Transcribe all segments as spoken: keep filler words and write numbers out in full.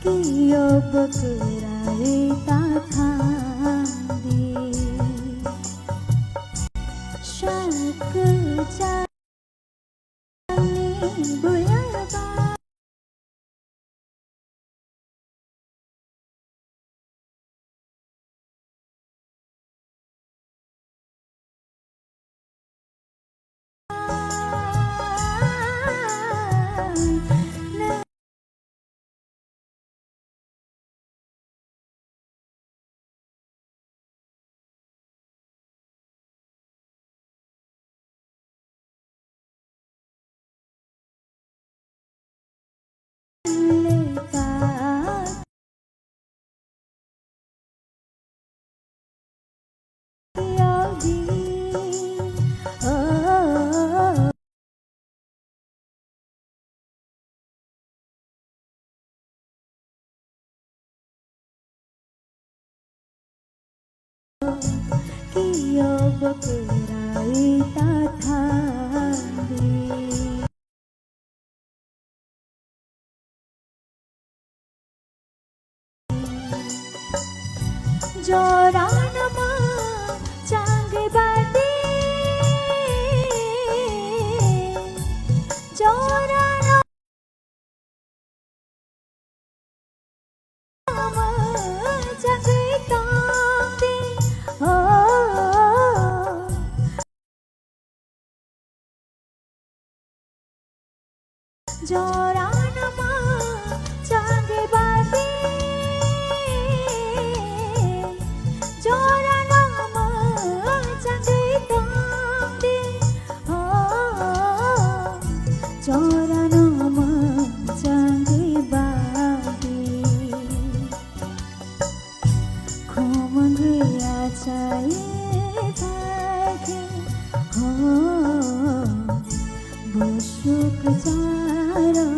Yobo kwrai ta thangdi. Sakjani buyaba. Yobo kwrai ta thangdi. Jorano mwchangwi badi. Jorano mwchangwi tongdi. Oh. Jorano mwchangwi badi. Jorano mwchangwi tongdi. Oh, jorano mwchangwi badi. Khumui achai thakhe, ho, busuk charo,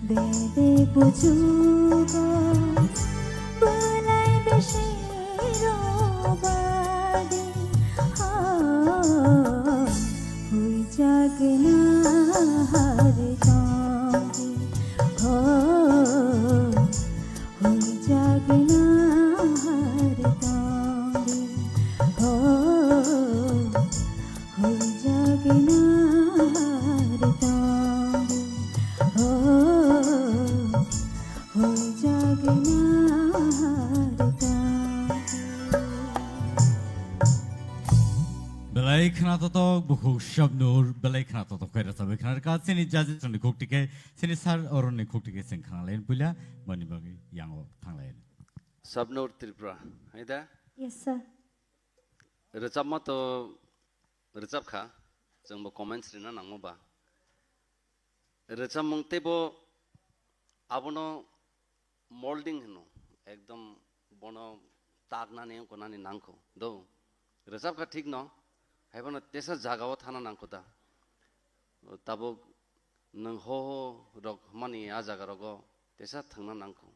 bede bujugo, bulai besiro bade, ho, hui jagna har tongdi, ho. Hoi jagna har tongdi, ho, hoi jagna har tongdi, ho, hoi jagna har tongdi. Belai khna totok bukhuk Shabnur, belai khna totok khe rwchapwi khna rwkha. Chini judges ni khuk tike, chini sir oroni khuk tike chwng khna lain puila, boni bagwi yango thang lain. Shabnur Tripura, hai da? Yes, sir. Rwchapma to rwchap kha, chwngbo comments rina nangma ba. Rwchapmung teibo abono molding hino, ekdom bono taknani wngkha nani nangkho do. Rwchap kha thik no, haiphano tesa jagao thana nangkho da. Tabuk nwng ho ho rok mani a jaga rogo tesa thangna nangkho.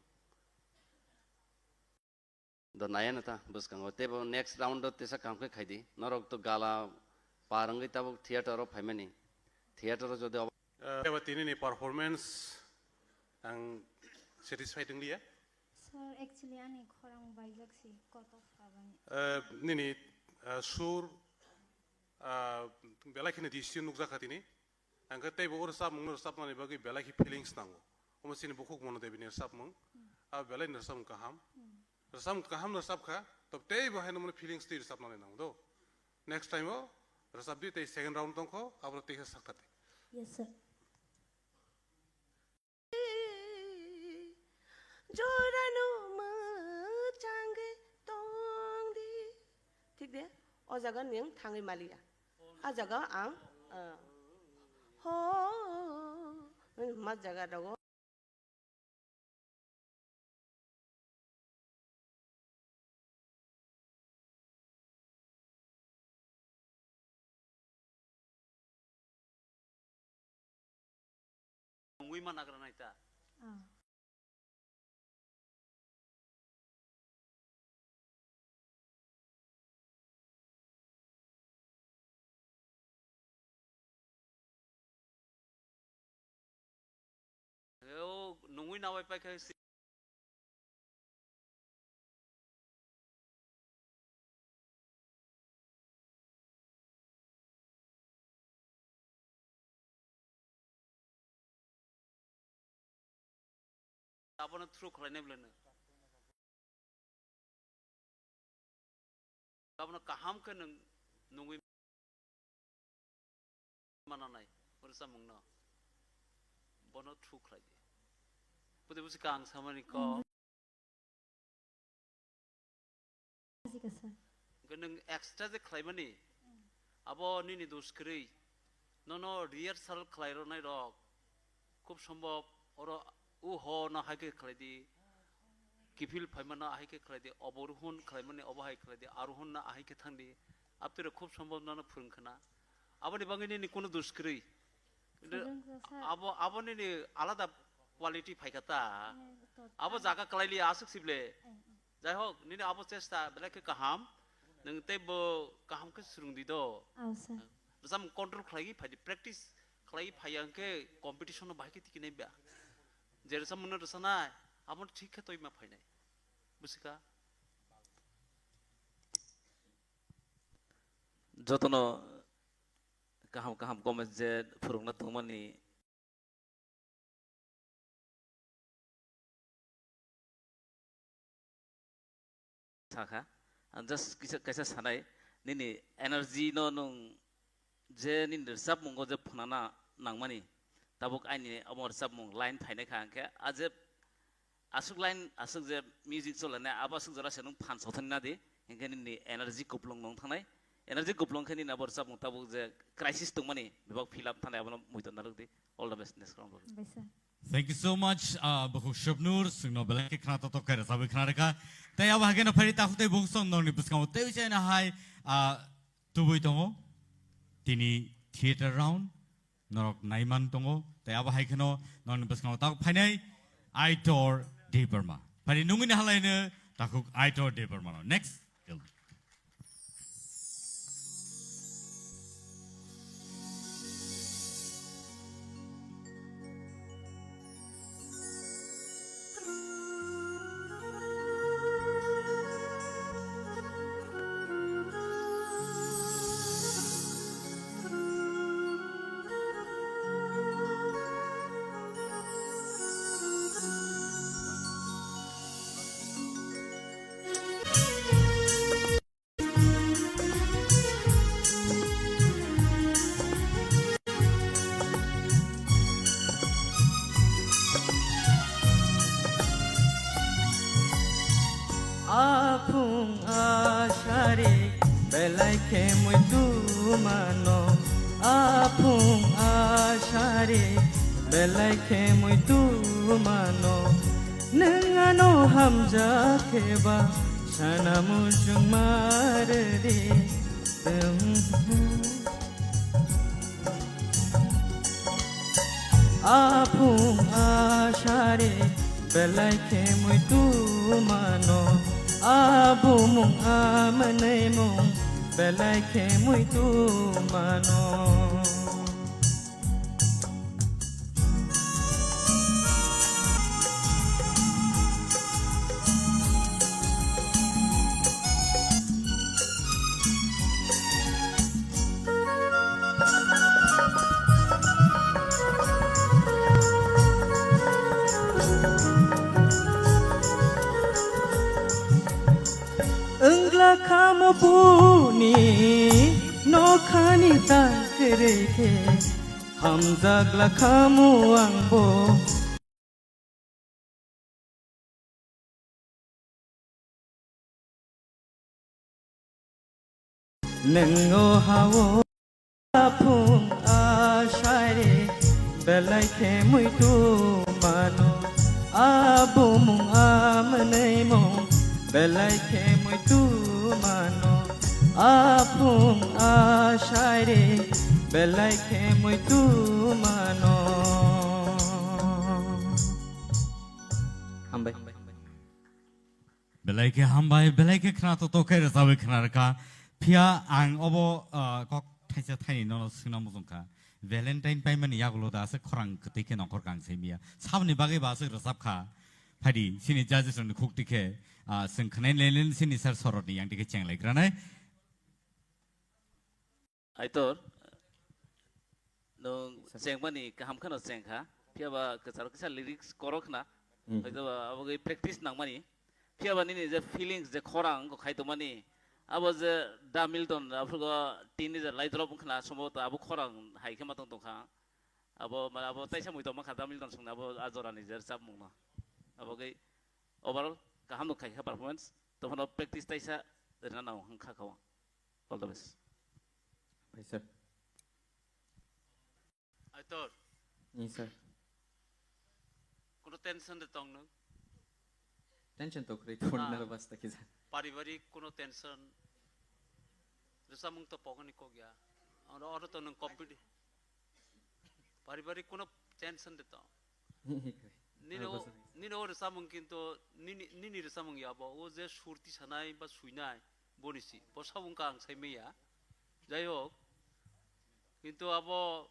Da naya na ta bwskango. Teibo next round o tesa kaham khe khaidi. Norok to gala par wngwi tabuk theater o phaimani. Theater o jodi obo- Eh, eba tini ni performance ang satisfied wng liya. Sir, actually ani khorang baijak si kotok kabani. Eh, nini, eh, sur, ah, belai kheno decision nukjak kha tini. Hingkhe teibo o rwchapmung no rwchapnani bagwi belai khe feelings nango. Omo chini bukhuk Mono Devi ni rwchapmung. Hmm. Abo belai ni rwchapmung kaham. Hmm. Rwchapmung kaham no rwchap kha, to teibo haino mani feelings twi rwchapnani nango do. Next time o rwchap di tei second round tongkho, aboro tei khe sak kha tei. Yes, sir. Jorano mwchangwi tongdi. Thik de, o jaga nwng thangwi maliya. A jaga ang, ah, ho, ma jaga rogo. Nungwi ma nagra nai ta. Ah. O nungwi nawai paikha. Abono through khlainai bwlai no. Abono kaham khe nwng nungwi mananai, o rwchapmungno. Bono through khlai di. Bwdwi bwswk ang samani kok. Jigasa. Hwnkhe nwng extra je khlaimani, abo nini dos kwrwi. Nono rehearsal khlai rwnai rok, khub sombhob oro u ho no hai khe khlai di, kiphil phaima no hai khe khlai di, obo ruhun khlaimani obo hai khlai di, aruhun no hai khe thang di, aptwi rok khub sombhob nono phwrwng khna. Aboni bagwi nini kunu dos kwrwi. Kintu phwrwng kha sa. Abo, abo nini alada quality phai kha ta. Eh, to abo ta. Jaga kwlai li aswk sible. Eh, eh. Jai hok, nini abo chesta belai khe kaham. Nwng tei bo kaham khe swrwng di do. Aw, sir. Rwchapmung control khlaiwi phai di, practice khlaiwi phai ya hwnkhe competition no bahai khe tiki nai ba. Je rwchapmung no rwchanai, abo thik khe twi ma phainai. Busi kha? Jotono kaham kaham comment je phwrwngna tongmani sakha. Ang just kisa, kaisa sanai, nini energy no nwng je nini rwchapmungo je phwnana nangmani, tabuk aini omo rwchapmung line phainai kha, hwnkhe a je aswk line, aswk je music chole nai, abo aswk jora se nwng phan sothani na di, hinkhe nini energy kuplung nung thangnai, energy kuplung khe nini abo rwchapmung tabuk je crisis tongmani bebak fill up thangnai, abono muiton narwk di. All the best, next round. Bai sir. Thank you so much, ah, Bukhuk Shobnur, chwngno belai khe khna totok khe rwchabwi khna rwkha. Tei abo hai kheno phaidi takhuk tei bukhuk song norokni bwskango tei uichaino hai, ah, tubui tongo. Tini theater round. Norok naiman tongo, tei abo hai kheno norokni bwskango takhuk phainai Aitor Debbarma. Phaidi nungwini halaino takhuk Aitor Debbarmano. Next. Aphung asari belai khe muitu mano. Aphung asari belai khe muitu mano. Nwng ano hamjak khe ba sana muchung mardi. Aphung asari belai khe muitu mano. Abumung amwnwimung belai khe muitu mano. Wngla khamo buni nokhani ta kwrwi khe, hamjakla khamo angbo. Nwng o ha-o aphung asari belai khe muitu mano, abumung amwnwimung belai khe muitu mano, aphung asari belai khe muitu mano. Hambai. Belai khe hambai, belai khe khna totok khe rwchabwi khna rwkha. Phiya ang obo, ah, kok thaisa thaini nono swngna muchung kha. Valentine paimani yagulo da aswk khorang kwtwi khe nongkhor kang se miya. Saboni bagwi ba aswk rwchap kha. Phaidi, chini judges rokni khuk tikhe, ah, chwng khwnai le le chini sir sorotni yang tikhe chenglai granai. Aitor, nwng chengmani kaham kheno chengkha, phiyaba kwcharo kisa lyrics korok khna. Hmm. Hoito ba abo khe practice nangmani. Phiya ba nini je feelings je khorang wngkha khai tongmani. Abo je Da Milton, aphuru tin ni je lai drop wngkhna, sombhoboto abo khorang hai khe ma tong tongkha. Abo, ma, abo taisa mui tongma kha Da Milton songni abo a jorani je rwchapmungno. Abo khe overall kaham no khai kha performance. Tophano practice taisa rwna nango wngkha kha o. All the best. Bai sir. Aitor. Ni sir. Kono tension de tong nung? Tension to kwrwi, to. Ah. Nervous ta kisa. Paribarik kono tension. Rwchapmung to pokoni kok ya. Oro, oro to nung competi-, paribarik kono tension de tong. Nini o, nini o rwchapmung kintu nini, nini rwchapmung ya bo. O je sur tisanai ba suinai, boni si. Bo sabung ka ang sai maya. Jai hok. Kintu abo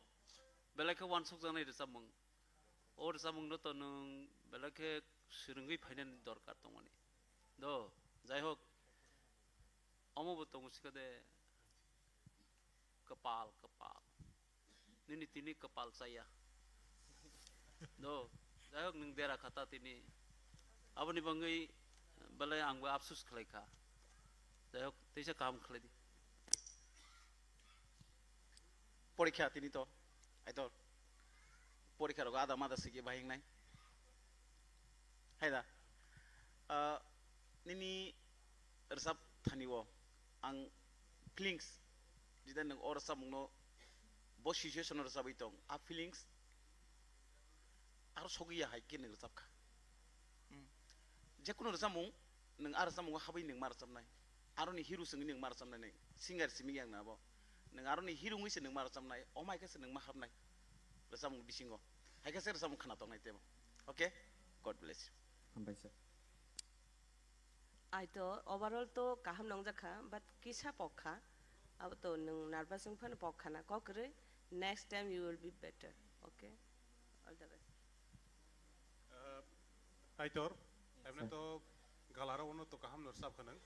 belai khe wansuk jaknai rwchapmung. O rwchapmung no to nwng belai khe swrwngwi phainani dorkar tongmani. Do, jai hok. Omo bo tongo sikha de. Kwpal, kwpal. Nini tini kwpal chaya. Do, jai hok nwng dera kha ta tini. Aboni bangwi belai ang bo afsus khlai kha. Jai hok, teisa kaham khlai di. Porikha tini to, Aitor. Porikha rogo ada mada sigi bahing nai. Hai da. Ah, nini rwchap thani o ang feelings, jida nwng o rwchapmungno, bo situation o rwchapwi tong, a feelings aro sogwi ya hai khe nwng rwchap kha. Hmm. Jekunu rwchapmung, nwng a rwchapmungo habwi nwng ma rwchapnai. Aroni hero se wngwi nwng ma rwchapnai, nwng singer simi yang nabo. Nwng aroni hero wngwi se nwng ma rwchapnai, omai khe se nwng ma hapnai. Rwchapmung bisingo. Hai khe se rwchapmung khna tongnai tebo. Okay? God bless you. Hambai sir. Ai to overall to kaham nongjak kha, but kisa pok kha. Abo to nwng nervous wng phano pok kha na, kok kwrwi. Next time you will be better. Okay? All the best. Uh, Aitor, emne to galarao no to kaham no rwchap kha nwng.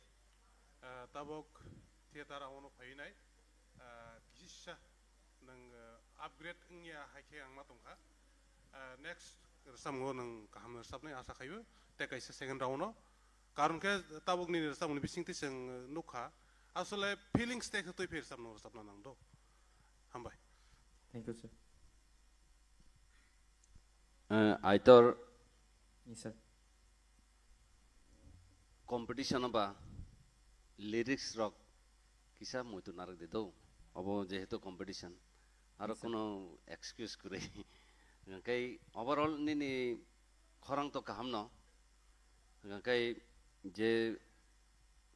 Uh, tabok theater ao no phai nai. Uh, kisa nwng, uh, upgrade wngya hai khe ang ma tong kha. Uh, next rwchapmungo nwng kaham no rwchapnai asa khaio. Tei kaisa second round no. Karon khe tabok nini rwchapmungni bisingtwi chwng, uh, nukha. Asole feelings tei khe twi phai rwchapno rwchapna nang do. Hambai. Thank you, sir. Eh, Aitor. Yes, sir. Competition ba lyrics rok kisa muitu narwk di do. Obo jehetu competition. Aro, yes, sir, kuno excuse kwrwi. Hwnkhe overall nini khorang to kaham no. Hwnkhe je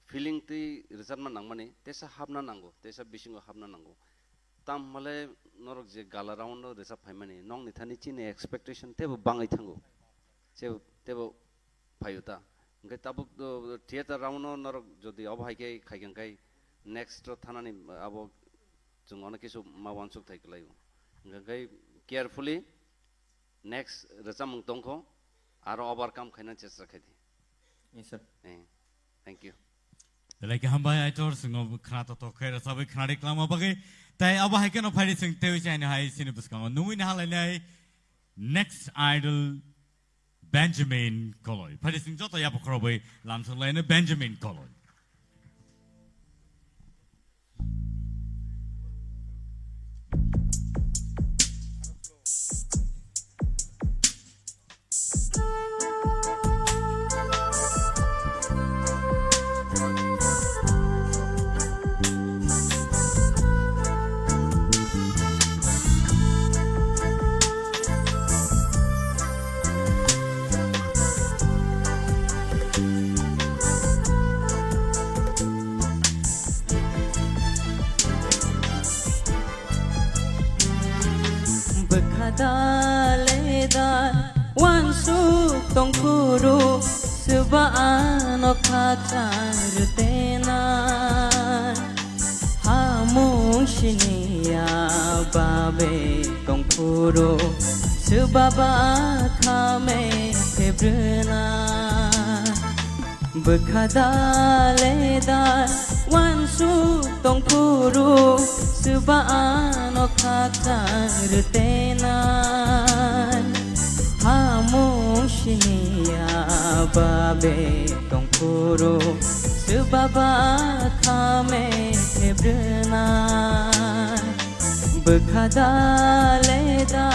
feeling twi rwchapna nangmani, tesa hapna nango, tesa bisingo hapna nango. Tam hale norok je gala round o rwchap phaimani, nokni thani chini expectation tebo bangwi thango. Che-, tebo phaio ta. Hwnkhe tabuk do theater round o norok jodi obo hai khe khai khe, hwnkhe next o thanani abo chwng ono kisu ma wansuk thai kwlaio. Hwnkhe carefully next rwchapmung tongkho, aro overcome khaina chesta khai di. Yes, sir. Eh, thank you. Belai khe hambai Aitor, chwngno khna to tok khe rwchabwi khna ri kwlangma bagwi. Tai abo hai kheno phai ri chwng tei chai hai chini bwskango nungwi naha lainai next idol Benjamin Koloi. Phai ri chwng joto yapha khorobwi lamsok laino Benjamin Koloi. Bwkha da le da uansuk tongphuru, swba ano khakchang rwtena. Hamung siniya babe tongphuru, swba ba khame phebrwna. Bwkha da le da uansuk tongphuru, swba ano khakchang rwtenai. Hamung Chini ya babe tongphuru, swbaba khame khebrwna, bwkha da le da.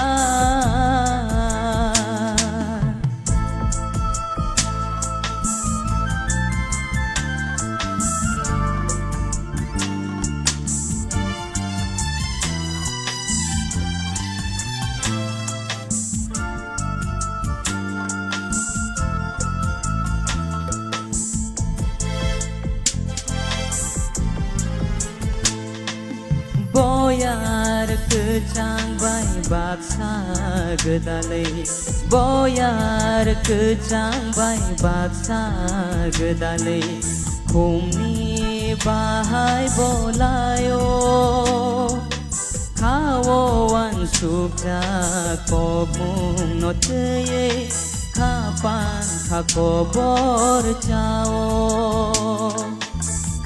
Boyar kwchang bai baksa gwdalwi, boyar kwchang bai baksa gwdalwi, khumni bahai bolaio. Khao wansukjak kokmung no twiwi, kha pankha kobor chao.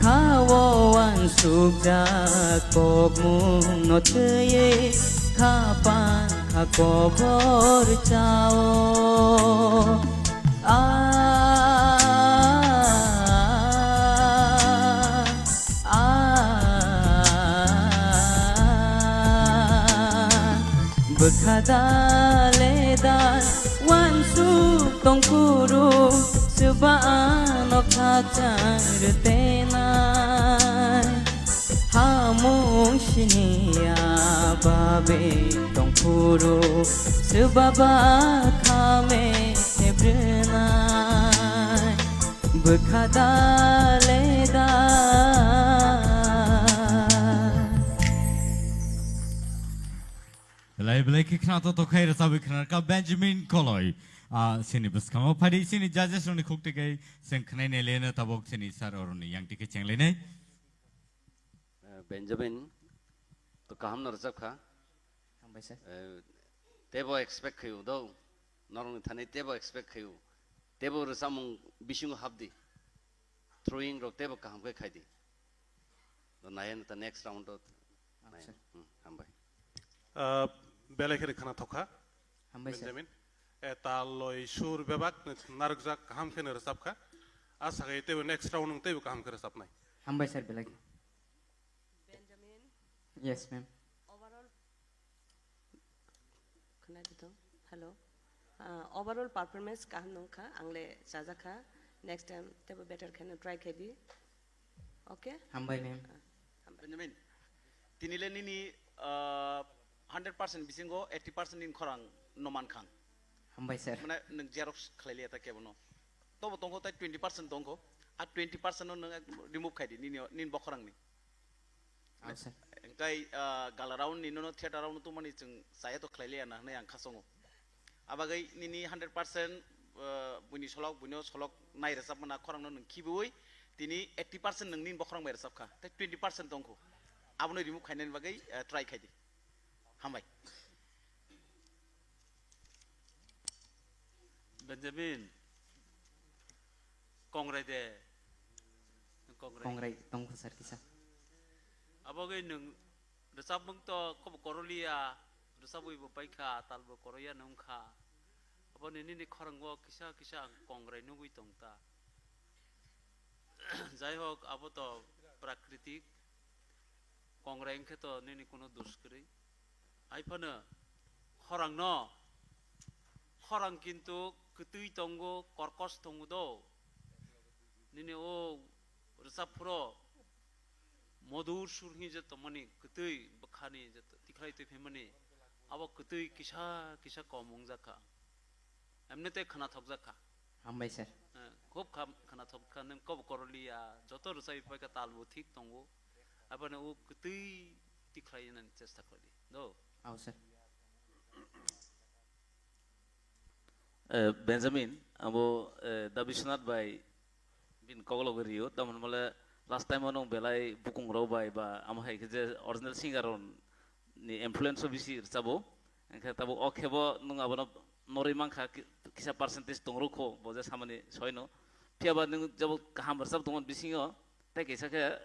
Khao wansukjak kokmung no twiwi, kha pankha kobor chao. Ah, ah, bwkha da le da wansuk tongphuru, swba ano khakchang rwtenai. Hamung siniya babe tongphuru, swbaba khame khebrwnai, bwkha da le da. Belai belai khe khna to tokhai rwchabwi khna ka Benjamin Koloi. Ah, sini bwskango phadi sini judges rokni khuk twi kai seng khnai nai leno tabok sini sir oroni yang twi kai cheng lenai. Eh, Benjamin, to kaham no rwchap kha. Hambai sir. Eh, tebo expect khayu do, norokni thani tebo expect khayu. Tebo rwchapmung bisingo hapdi. Throwing rok tebo kaham khe khaidi. Do nayan ta next round do. Acha. Nayan. Hmm, hambai. Ah, belai khe khna thokha. Hambai sir. Benjamin. E, tal, loi, sur bebak narwkjak kaham khe no rwchap kha. Asa khe teibo next round nwng teibo kaham khe rwchapnai. Hambai sir belai khe. Benjamin. Yes, ma'am. Overall, khwnadi to? Hello. Ah, overall performance kaham nung kha, ang le chajak kha. Next time teibo better khe no try khe di. Okay? Hambai, ma'am. Ah, hambai. Benjamin, tini le nini, ah, hundred percent bisingo eighty percent nini khorang no man kha. Hambai sir. Mane nwng xerox khlai liya ta kebo no. Tobo tongkho tai twenty percent tongkho. A twenty percent no nwng remove khai di nini, nini bokhorang ni. Ah, sir. Engkai, ah, gala round ni nono theater round tongmani chwng chaya to khlai liya na hwnwi ang khasongo. Abagwi nini hundred percent, ah, buini solok, buino solok nai rwchapmana khorangno nwng khibiwi tini eighty percent nwng nini bokhorang bai rwchap kha, tei twenty percent tongkho. Abono remove khainani bagwi, ah, try khai di. Hambai. Benjamin, kongrai de. Kongrai. Kongrai tongkho sir kisa. Abo gwi nwng rwchapmung to kobo koroliya, rwchapwi bo paikha, tal bo koroya nungkha. Abo ni nini khorang o kisa kisa ang kongrai nugwi tongta. Jai hok, abo to prakritik. Kongrai wngkhe to nini kuno dos kwrwi. Hai phano khorang no, khorang kintu kwtwi tongo, korkos tongo do. Nini o rwchap phuro modur sur hwnwi je tongmani, kwtwi bwkhani je tikhlai twi phaimani, abo kwtwi kisa kisa kom wngjak kha. Emni tei khwnathokjak kha. Hambai sir. Eh, khub kham-, khwnathok kha, nwng kobo koroliya, joto rwchapwi paikha, tal bo thik tongo. Aboni o kwtwi tikhlai nani chesta khlai di. Do. Ao sir. Eh, Benjamin, abo, eh, Da Biswanath bai bini koklogwi rio, tamoni mole last time o nwng belai bukung rok bai ba amo hai khe je original singer rok ni influence o bisi rwchabo. Hwnkhe tabuk o khe bo nwng abono norwi mankha ki-, kisa percentage tong rw kho bo je samani soino. Phiya ba nwng jabo kaham rwchap tongmani bisingo tei kaisa khe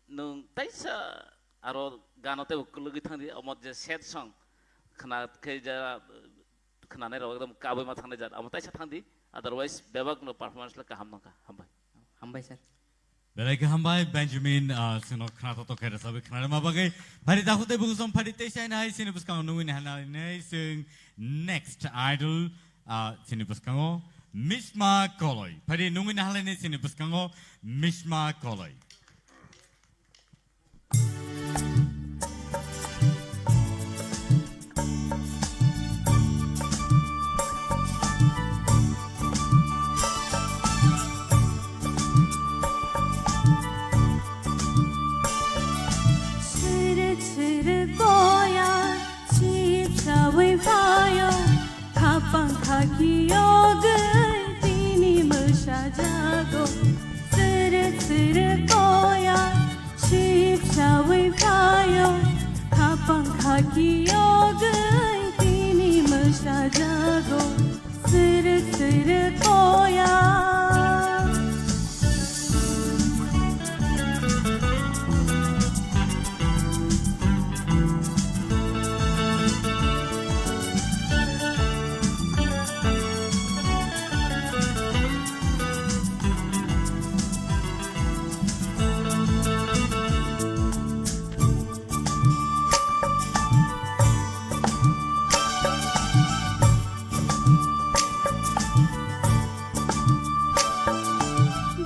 nwng teisa aro gano teibo kwlwgwi thangdi, omo je sad song khna khe ja, khwnanai rok ekdom kabui ma thangnai jat. Amo taisa thangdi, otherwise bebak no performance le kaham nangkha. Hambai. Hambai sir. Belai khe hambai Benjamin, ah, chwngno khna to to khe rwchabwi khna rwma bagwi. Phari dakhuk tei bukusom phari tei saina hai chini bwskango nungwi nahana nai chwng next idol, ah, chini bwskango Mishma Koloi. Phari nungwi nahalaini chini bwskango Mishma Koloi. Sirek sirek boya, sip sawi phayo, khapang khaki yogwi tini mwsa jago. Sirek sirek boya, sip sawi phayo, khapang khaki yogwi tini mwsa jago. Sirek sirek boya.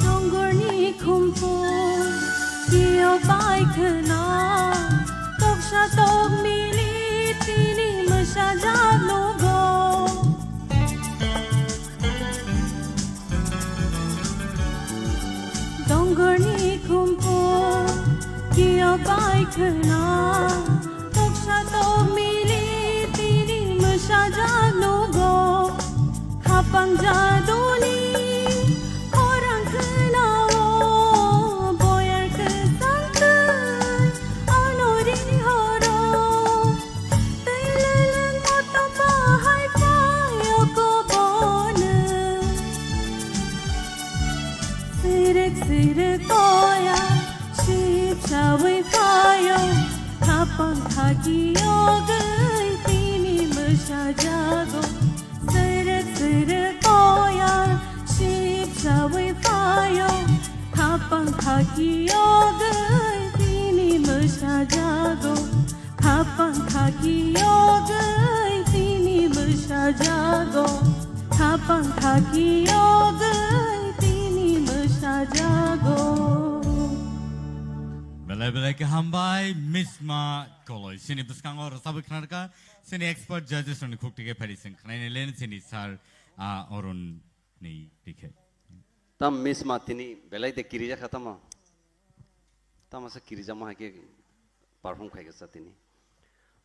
Dongorni khumpu kio bai khwna, toksa tok mili tini mwsajak nugo. Dongorni khumpu kio bai khwna, toksa tok mili tini mwsajak nugo. Khapang jaduni khorang khwnao, boyar kwchang twi ano ri horo. Twi leleng motom bahai phaio kobono. Sirek sirek koya, sip sawi phaio, khapang khaki yogwi tini mwsajago. Sirek sirek koya, sip sawi phaio, khapang khaki yogwi tini mwsajago. Khapang khaki yogwi tini mwsajago. Khapang khaki yogwi tini mwsajago. Belai belai khe hambai Mishma Koloi. Chini bwskango rwchabwi khna rwkha. Chini expert judges rokni khuk tike phari chwng khnaina len chini sir, ah, Arun ni dikhe. Tam Mishma tini belai de kirijakha tamo. Tamo sa kirijakma hai khe perform khai kha sa tini.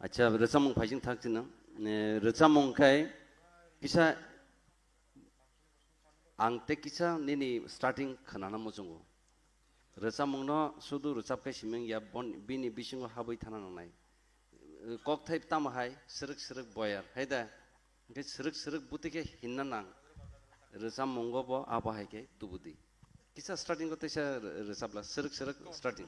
Acha, rwchapmung phaising thak chino. Eh, rwchapmung khai kisa ang te kisa nini starting khwnana muchungo. Rwchapmungno sudu rwchap khai siming ya bon bini bisingo habwi thana nangnai. Eh, kokthai tamo hai srwk srwk boyar. Hai da? Hwnkhe srwk srwk bwtwi khe hinna nang. Rwchapmungo bo abo hai khe tubudi. Kisa starting o teisa rw-, rwchapla, srwk srwk starting.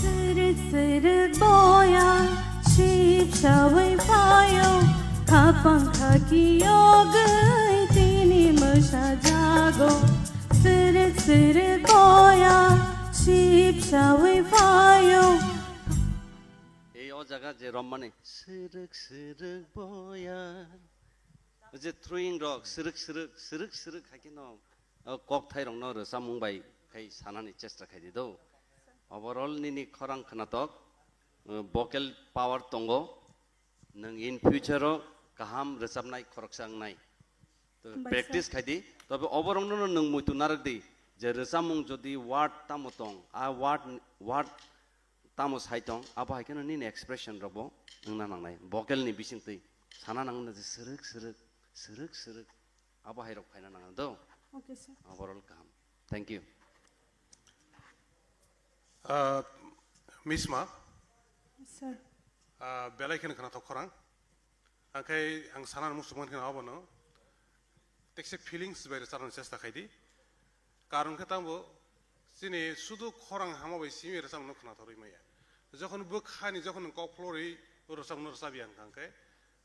Srwk srwk boya, sip sawi phaio, khapang khaki yogwi tini mwsa jago. Srwk srwk boya, sip sawi phaio. Ei o jaga je rommani, srwk srwk boya. O je throwing rok, srwk srwk, srwk srwk hai khe no, o kokthai rok no rwchapmung bai khai sanani chesta khai di do. Overall nini khorang khnatok, o vocal power tongo. Nwng in future o kaham rwchapnai khoroksa wngnai. To hambai practice sir. Khai di, tobe oborokno no nwng muitu narwk di, je rwchapmung jodi word tamo tong, a word, word tamo sai tong, abo hai kheno nini expression rokbo wngna nangnai, vocal ni bisingtwi. Sana nangna je srwk srwk, srwk srwk, abo hai rok phaina nangna do. Okay, sir. Overall kaham. Thank you. Ah, Miss Ma. Yes, sir. Ah, belai kheno khwnathok khorang. Angkhai ang sana muchungmani kheno abono. Tekse feelings bai rwchabna chesta khaidi. Karon khe tamo chini sudu khorang hama bai simi rwchapmano khwnathorwi maya. Jokhon bwkhani jokhon nwng kok phlorwi rwchapmano rwchapya hwnkha hwnkhe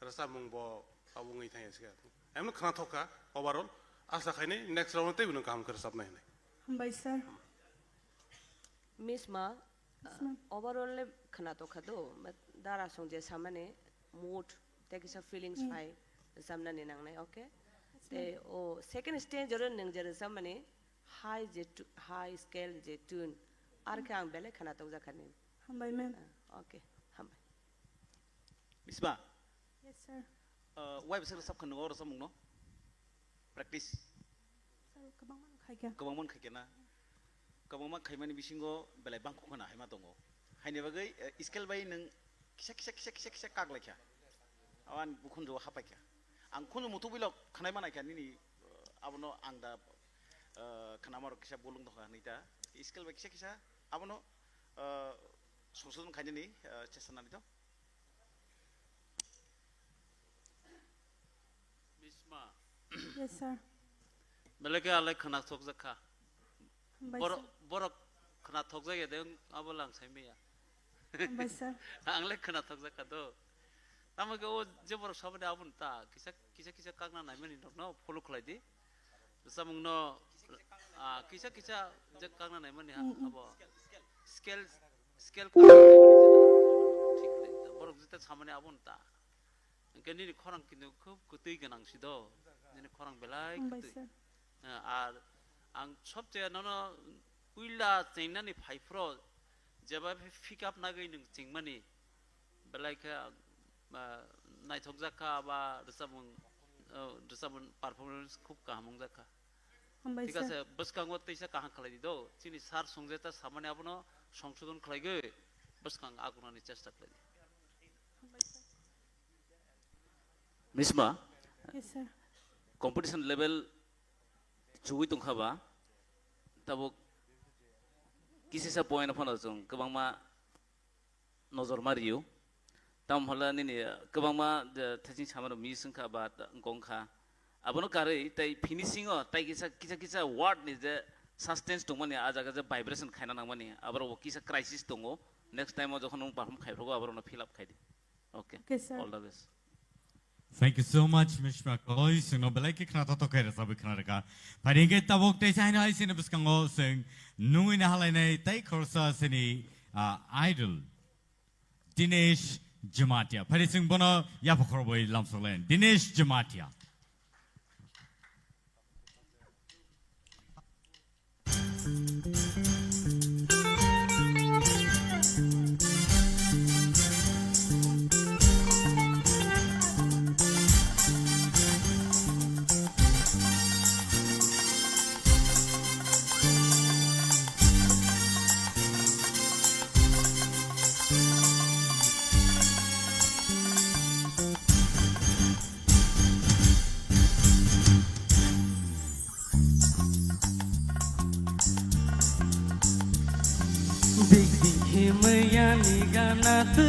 rwchapmung bo abo wngwi thangya se khe. Emno khwnathok kha overall. Asa khaini next round teibo nwng kaham khe rwchapnai hinwi. Hambai sir. Miss Ma, Yes, ma'am. Overall le khwnathok kha do, but dara song je samani mood tei kisa feelings Hmm. phai rwchapnani nangnai, okay? Yes, ma'am. Tei o second stage oro nwng je rwchapmani high je tu-, high scale je tune, ar khe ang belai khwnathok jakha nini. Hambai, ma'am. Ah, okay, hambai. Miss Ma. Yes, sir. Uh, wai bwswk rwchap kha nwngo rwchapmungno? Practice. Sir, kwbangma no khaikha. Kwbangma no khaikha na? Kwbangma khaimani bisingo belai bangkuk khwna haima tongo. Haini bagwi, eh, scale bai nwng kisa, kisa, kisa, kisa, kisa kak laikha. Awan bukhunjo hapaikha. Ang khunju muthubwilok khwnai manaikha nini, eh, abono ang da, eh, khwnamarok kisa bolong tongkha hwnwi ta. Scale bai kisa, kisa abono, eh, songsodon khainani, eh, chesta nani to. Bisma. Yes, sir. Belai khe alai khwnathokjak kha. Hambai, Borok, sir. Borok khwnathokjak ya de, abo lang sai maya. Hambai, sir. Ang le khwnathokjak kha do. Tamo khe o je borok saboni aboni ta kisa, kisa, kisa kakna naimani nokno follow khlai di. Rwchapmungno, ah, kisa kisa je kakna naimani ha, Mm, mm. Abo scale, scale kakna naimani jeta abono thik khlai di ta. Borok jeta samani abono ta. Hwnkhe nini khorang kintu khub kwtwi gwnang si do. Nini khorang belai Hambai kwtwi. Sir. Ah, ar ang sobchaya nono puila chengnani phaiphro jeba pick up nagwi nwng chengmani. Belai khe, ah, naithokjak kha ba rwchapmung, oh, rwchapmung performance khub kaham wngjak kha. Hambai, Thik sir. Ase, bwskango teisa kaham khlai di do. Chini sir songjeta samani abono songsodon khlaigwi bwskang agunani chesta khlai di. Misma, Yes, sir. Competition level chugwi tongkha ba, tabuk kisisa point phano chwng kwbangma nojor ma rio. Tamo hwla nini kwbangma, uh, thaching samano miss wngkha ba ta-, wngkha. Abono karwi tai finishing o tai kisa, kisa, kisa word ni je suspense tongmani, a jaga je vibration khaina nangmani, aborok bo kisa crisis tongo. Next time o jokhon nwng perform khaiphrugo, aborokno fill up khai di. Okay. Okay, sir. All the best. Thank you so much, Miss Makoi. Chwngno belai khe khna thothok khe rwchabwi khna rwkha. Phaidi hwnkhe tabuk teisa haino hai chini bwskango chwng nungwi nahalainai tai khoroksa chini, ah, idol Dinesh Jamatia. Phaidi chwng bono yapha khorobwi lamsoklainai. Dinesh Jamatia. Dik dik himaya ni gana tu,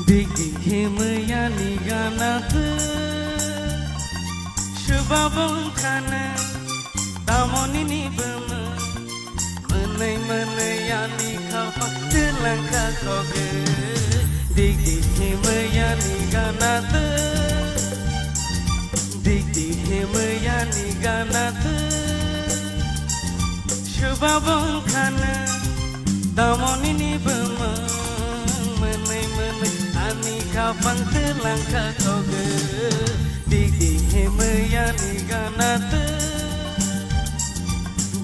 dik dik himaya ni gana tu, subabong khana, tamoni ni bwmwng. Mwnwi mwnwi ani khapang twlang kha khogwi. Dik dik himwi ani gana twi. Dik dik himwi ani gana twi. Subabong khana tamoni ni bwmwng. Mwnwi mwnwi ani khapang twlang kha khogwi. Dik dik himwi ani gana twi.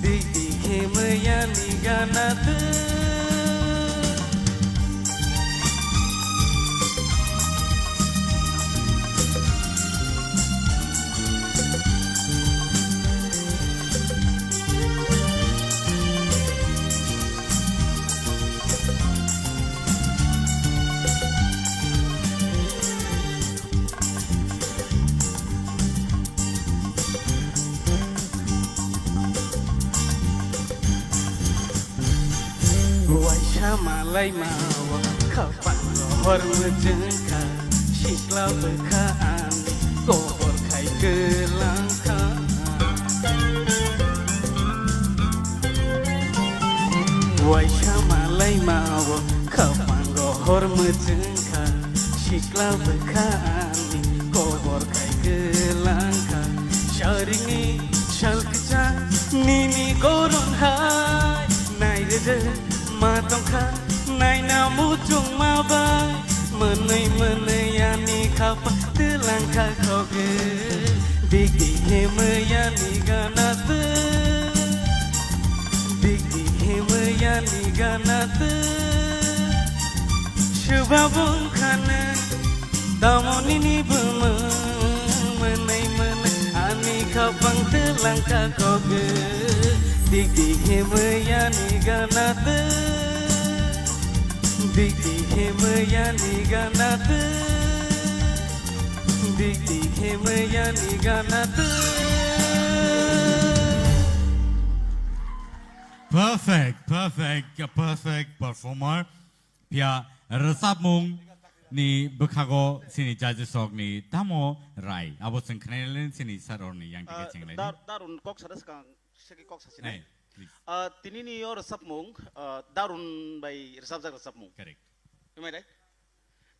Dik dik himwi ani gana twi. Malaima o khapang hor muchungkha, sikla bwkha ani kobor khai kwlangkha. Waisa malaima o khapang hor muchungkha, sikla bwkha ani kobor khai kwlangkha. Saringni sal kwchang nini goron hai, nairede ma tongkha, naina muchungma bai, mwnwi mwnwi ani khapang twlangkha khogwi. Dik dik himwi ani gana twi, dik dik himwi ani gana twi. Swba bwkha nung, tamo nini bumung, mwnwi mwnwi ani khapang twlangkha khogwi. Dik dik himwi ani gana twi, dik dik himwi ani gana twi, dik dik himwi ani gana twi. Perfect, perfect, a perfect performer. Phiya rwchapmung ni bwkhago chini judges rok ni tamo rai? Abo chwng khnailai chini sir rok ni yang Ah, dige chwng lai. Dar-, Darun kok sada swkang, segi kok sasi Hey, nai. Please. Ah, tini ni o rwchapmung, ah, Darun bai rwchapjak rwchapmung. Correct. Am I right?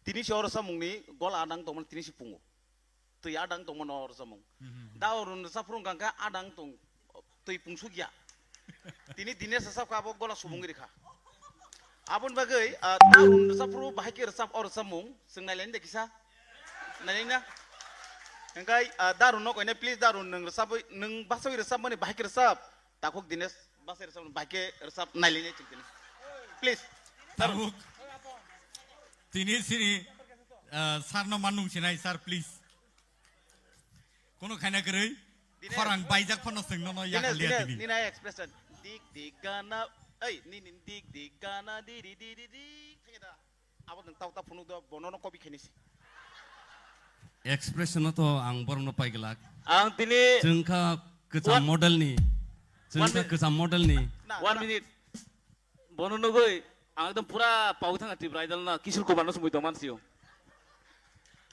Tini si o rwchapmung ni gol adang tongmani tini si pungo. Twi adang tongmano rwchapmung. Mhm. Darun rwchapphru wngkha khe adang tong, twi pungsukya. Tini Dinesh rwchapkha abo gola subungwi rikha. Aboni bagwi, ah, Darun rwchapphru bahai khe rwchap o rwchapmung, chwng nailaini de kisa. Nailaina. Hwnkhe, ah, Darun no koinai, please Darun nwng rwchapwi, nwng bachawi rwchapmani bahai khe rwchap. Takhuk Dinesh, bwsai rwchapmani bahai khe rwchap nailainai chwng tini. Please. Tabuk. Tini sini, ah, sir no manung sinai, sir, please. Kono khaina kwrwi, Dinesh. Khorang baijak phano chwng nono Dinesh, yakal liya Dinesh, tini. Nini expression. Dik dik gana, ei, nini dik dik gana, di di di di di. Thangya da. Abo nwng tau ta phunuk do, bono no copy khainai se. Expression no to ang borok no pai glak. Ang tini Chwng kha kwcham One model ni. Chwng One kha minute. Kwcham model ni. Na, One na. Minute. Bono nugwi ang ekdom pura pau thanga Tripura Idol no Kishore Kumar no sumui tongman sio.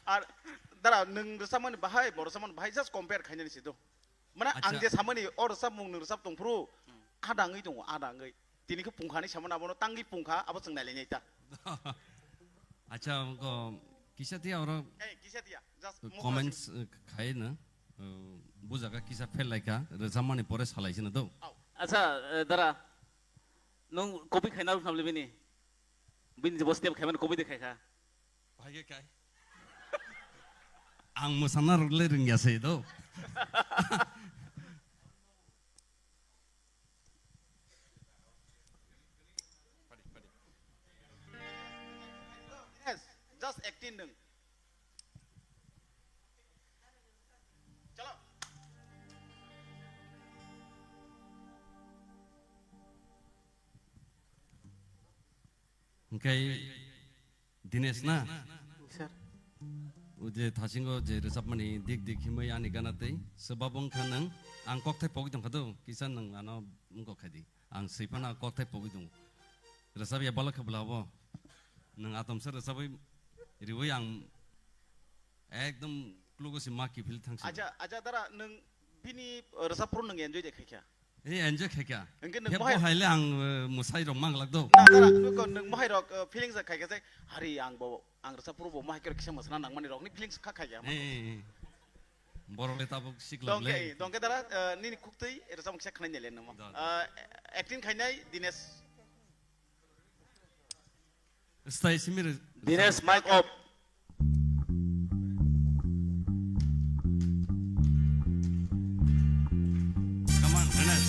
Ar dara nwng rwchapmani bahai, bo rwchapmani bahai just compare khainani se do. Mane ang Acha. Je samani o rwchapmung nwng rwchap tongphuru, ada wngwi tongo, ada wngwi. Tini khe pungkha hinwi samano abono tangwi pungkha, abo chwng nailainai ta. Acha, ko kisa tiya oro Hey, kisa tiya, just mukha comments, sing. Eh, khai na, eh, bujaga kisa fail laikha, rwchapmani pore salai sino do. Au. Acha, eh, dara, nwng copy khaina rw khamle bini? Bini je bo step khaimani copy de khaikha. Bahai khe kai. Ang mwsana rwgle rwngya se do. Yes, just acting nwng. Chalo. Hwnkhe Dinesh na? Sir. O je thasingo je rwchapmani dik dik himwi ani gana tei swbabo wngkha nwng. Ang kokthai pogwi tongkha do, kisa nwng ano wngkok khai di. Ang swi phano kokthai pogwi tongo. Rwchapya bwla khe bwla bo. Nwng atomsa rwchapwi riwi ang ekdom klugo se ma kiphil thangsi. Acha, acha dara nwng bini rwchapphru nwng enjoy de khaikha? Eh, enjoy khaikha. Hwnkhe nwng He bo mohai- haile ang, eh, mwsai rok manglak do. Na, dara, nwng ko nwng mohai rok, eh, feelings khaikha se, hari ang bo, ang rwchapphru bo mohai khe kisa mwsana nangmani rokni feelings kha khaikha. Eh, eh, eh. Borok le tabuk sikla Dongke, le. Dongke dara, eh, nini khuktwi rwchapmung kisa khnai nele nangma. Da, da. Eh, acting khainai Dinesh. Stay simi re- Dinesh, mic off. Come on, Dinesh.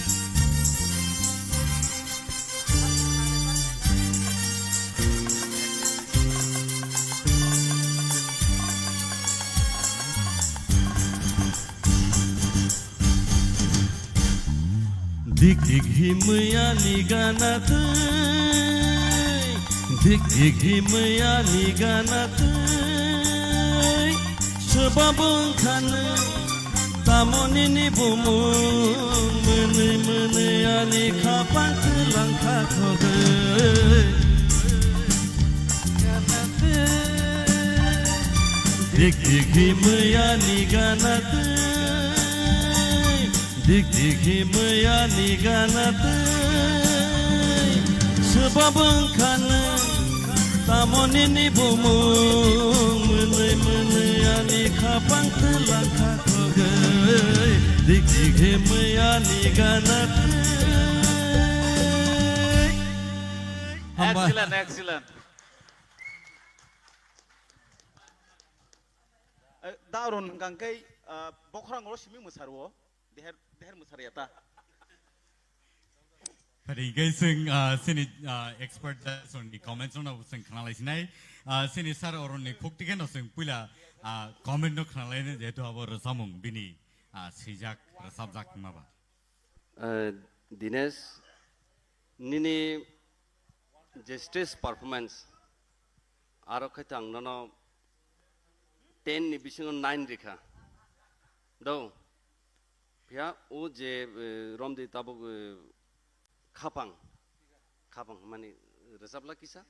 Dik dik himwi ani gana twi, dik dik himwi ani gana twi. Swbabo wngkha nwng, tamo nini bumung, mwnwi mwnwi ani khapang twlang kha khogwi. Dik dik hi maya ni gana tei, dik dik hi maya ni gana tei. Sebab wngkha nwng, tamo nini bumung, mwnwi mwnwi ani khapang twlang kha khogwi. Dik dik hi maya ni gana tei. Hamba. Excellent, excellent. Eh, da Arun hwnkha khe, ah, bokhorang oro simi mwsarwo, deher, deher mwsarya ta. Phari hwnkhe chwng, ah, chini, ah, expert judge ni comments no chwng khna lai sinai. Ah, chini sir Arun ni khuk tikhe no chwng puila, ah, comment no khna lai jehetu abo rwchapmung bini, ah, swijak, rwchapjak wngma ba. Eh, Dinesh, nini je stage performance, aro khai tang nono ten ni bisingo nine rikha. Do, phiya o je, eh, romdi tabuk, eh, khapang, khapang mani rwchapla kisa.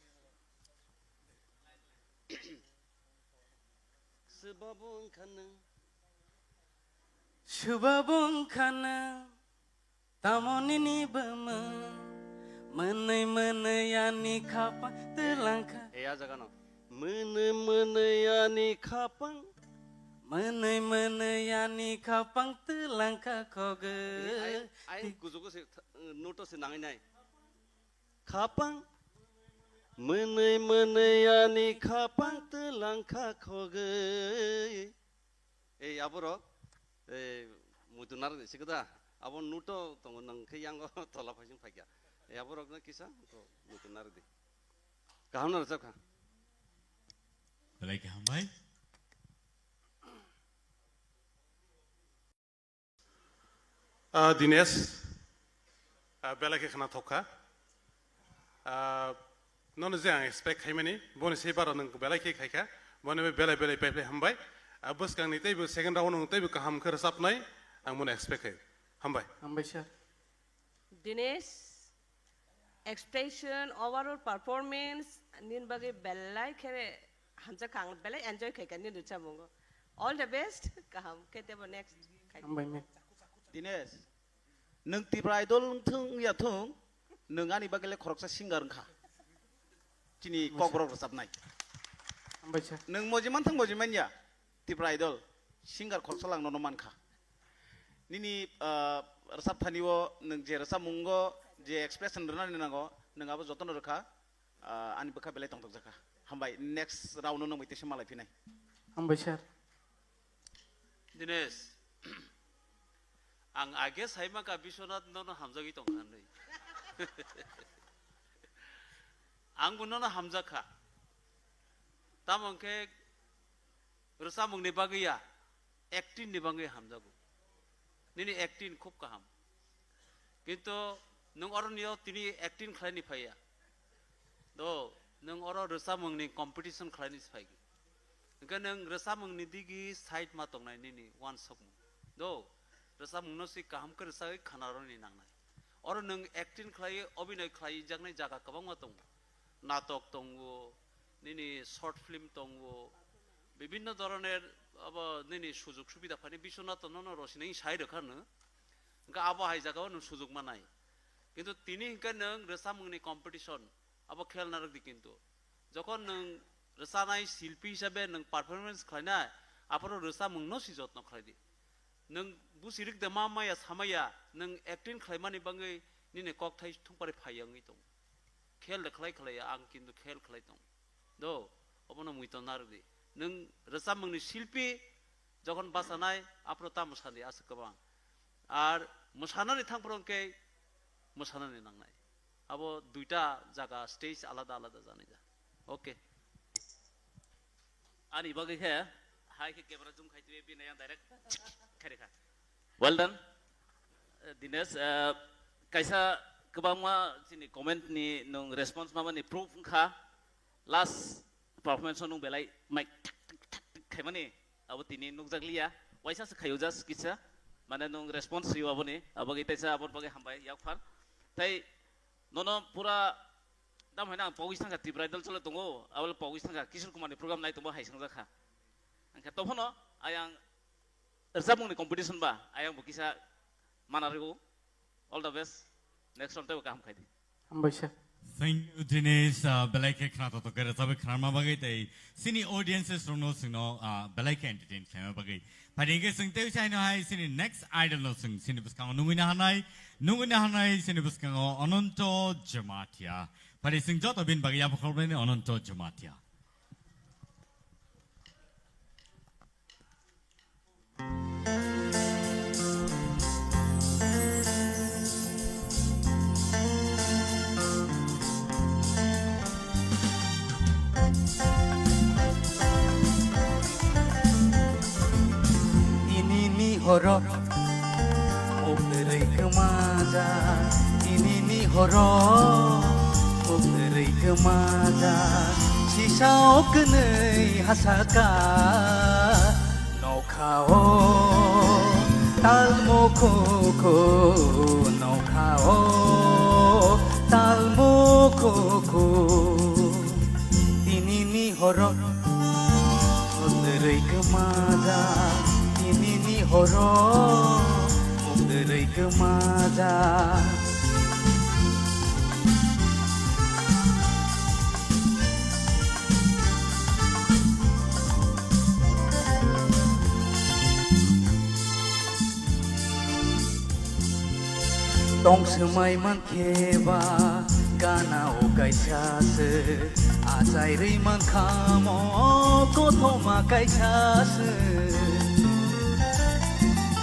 Swbabo wngkha nwng. Swbabo wngkha nwng. Tamo nini bumung. Mwnwi mwnwi ani khapang twlang kha. E, a jaga no. Mwnwi mwnwi ani khapang. Mwnwi mwnwi ani khapang twlang kha khogwi. Ai, ai, kujugo se, th-, noto se nangai nai. Khapang. Mwnwi mwnwi ani khapang twlang kha khogwi. Ei, aborok, ei, muitu narwk di, sikada, abo nuto tongo, nang khe yango tola phaising phaikya. Ei, aborokno kisa, to muitu narwk di. Kaham no rwchap kha. Belai kaham bai. Ah, Dinesh, ah, belai khe khna thok kha. Ah, nono je ang expect khaimani, boni se baro nwng belai khe khaikha, boni bai belai belai paipai hambai. Ah, bwskangni teibo second round nwng teibo kaham khe rwchapnai, ang bono expect khai. Hambai. Hambai sir. Dinesh, expression, overall performance, nini bagwi belai khe hamjak kha, ang belai enjoy khaikha nini rwchapmungo. All the best, kaham khe teibo next khai. Hambai ma'am. Dinesh, nwng Tipra Idol wng thung ya thung, nwng ani bagwi le khoroksa singer wngkha. Chini kokborok rwchapnai. Hambai sir. Nwng moji man thung moji man ya, Tipra Idol singer khoroksa lang nono mankha. Nini, ah, rwchap thani o nwng je rwchapmungo je expression rwnani nango, nwng abo jotono rwkha, ah, ani bwkha belai tongthokjakha. Hambai, next round o nwng bai teisa malai phinai. Hambai sir. Dinesh, ang age saima ka Biswanath nono hamjagwi tongkha hinwi. Ang bo nono hamjakha. Tamo hwnkhe rwchapmungni bagwi ya, acting ni bagwi hamjago. Nini acting khub kaham. Kintu nwng oroni o tini acting khlaini phaiya. Do, nwng oro rwchapmungni competition khlaini se phaigwi. Hwnkhe nwng rwchapmungni digi side ma tongnai nini uansukmung. Do, rwchapmungno se kaham khe rwchagwi khanaroni nangnai. Oro nwng acting khlaiwi, obhinoi khlaijaknai jaga kwbangma tongo. Natok tongo, nini short film tongo, bibhinno dhoroner abo nini sujog subidha phani Biswanath nono rosini sai rwkha nwng. Hwnkhe abo hai jagao nwng sujog manai. Kintu tini hwnkhe nwng rwchapmungni competition, abo khel narwk di kintu. Jokhon nwng rwchanai silpi hisabe nwng performance khlainai, aphuru rwchapmungno si jotno khlai di. Nwng busi rikde ma maya samaya, nwng acting khlaimani bagwi nini kokthai thungpari phaiya wngwi tongo. Khel de khlai khlaiya, ang kintu khel khlai tongo. Do, obono muiton narwk di. Nwng rwchapmungni silpi jokhon bachanai, aphuru tamo sadi aswk kwbang. Ar mwsanani thangphuru hwnkhe mwsanani nangnai. Abo duita jaga, stage alada alada janai ja. Okay. Ani bagwi khe, hai khe camera zoom khai twi bini yang direct khairi kha. Well done. Eh, Dinesh, eh, kaisa kwbangma chini comment ni nwng response mamani proof wngkha. Last performance o nwng belai mic khaimani abo tini nukjakliya. Waisa se khaio just kisa. Mane nwng response rio aboni. Abo gwi taisa aboni bagwi hambai yakphar. Tai nono pura Tamo hwnwi ang pogwi thangkha, Tipra Idol chole tongo, abole pogwi thangkha, Kishore Kumar ni program nai tongbo hai swngjak kha. Hwnkhe tophano ayang rwchapmungni competition ba ayang bo kisa mana rw. All the best. Next round teibo kaham khai di. Hambai sir. Thank you, Dinesh. Ah, belai khe khna totok khe rwchapwi khnarma bagwi tei chini audiences rokno chwngno, ah, belai khe entertain khlaima bagwi. Phai di hwnkhe chwng tei usaino hai chini next idol no chwng chini bwskango nungwi na hanai, nungwi na hanai chini bwskango Ananto Jamatia. Phai di chwng joto bini bagwi yapha khoroknani Ananto Jamatia. Tinini horo mukdrwi kwmaja, tinini horo mukdrwi kwmaja, sisa o kwnwi hasaka. Nokha o tal mukhukhu, nokha o tal mukhukhu. Tinini horo mukdrwi kwmaja, tinini horo mukdrwi kwmaja. Tong swmai mankhe ba gana o kaisa se, achai rwi mankha mo kothoma kaisa se.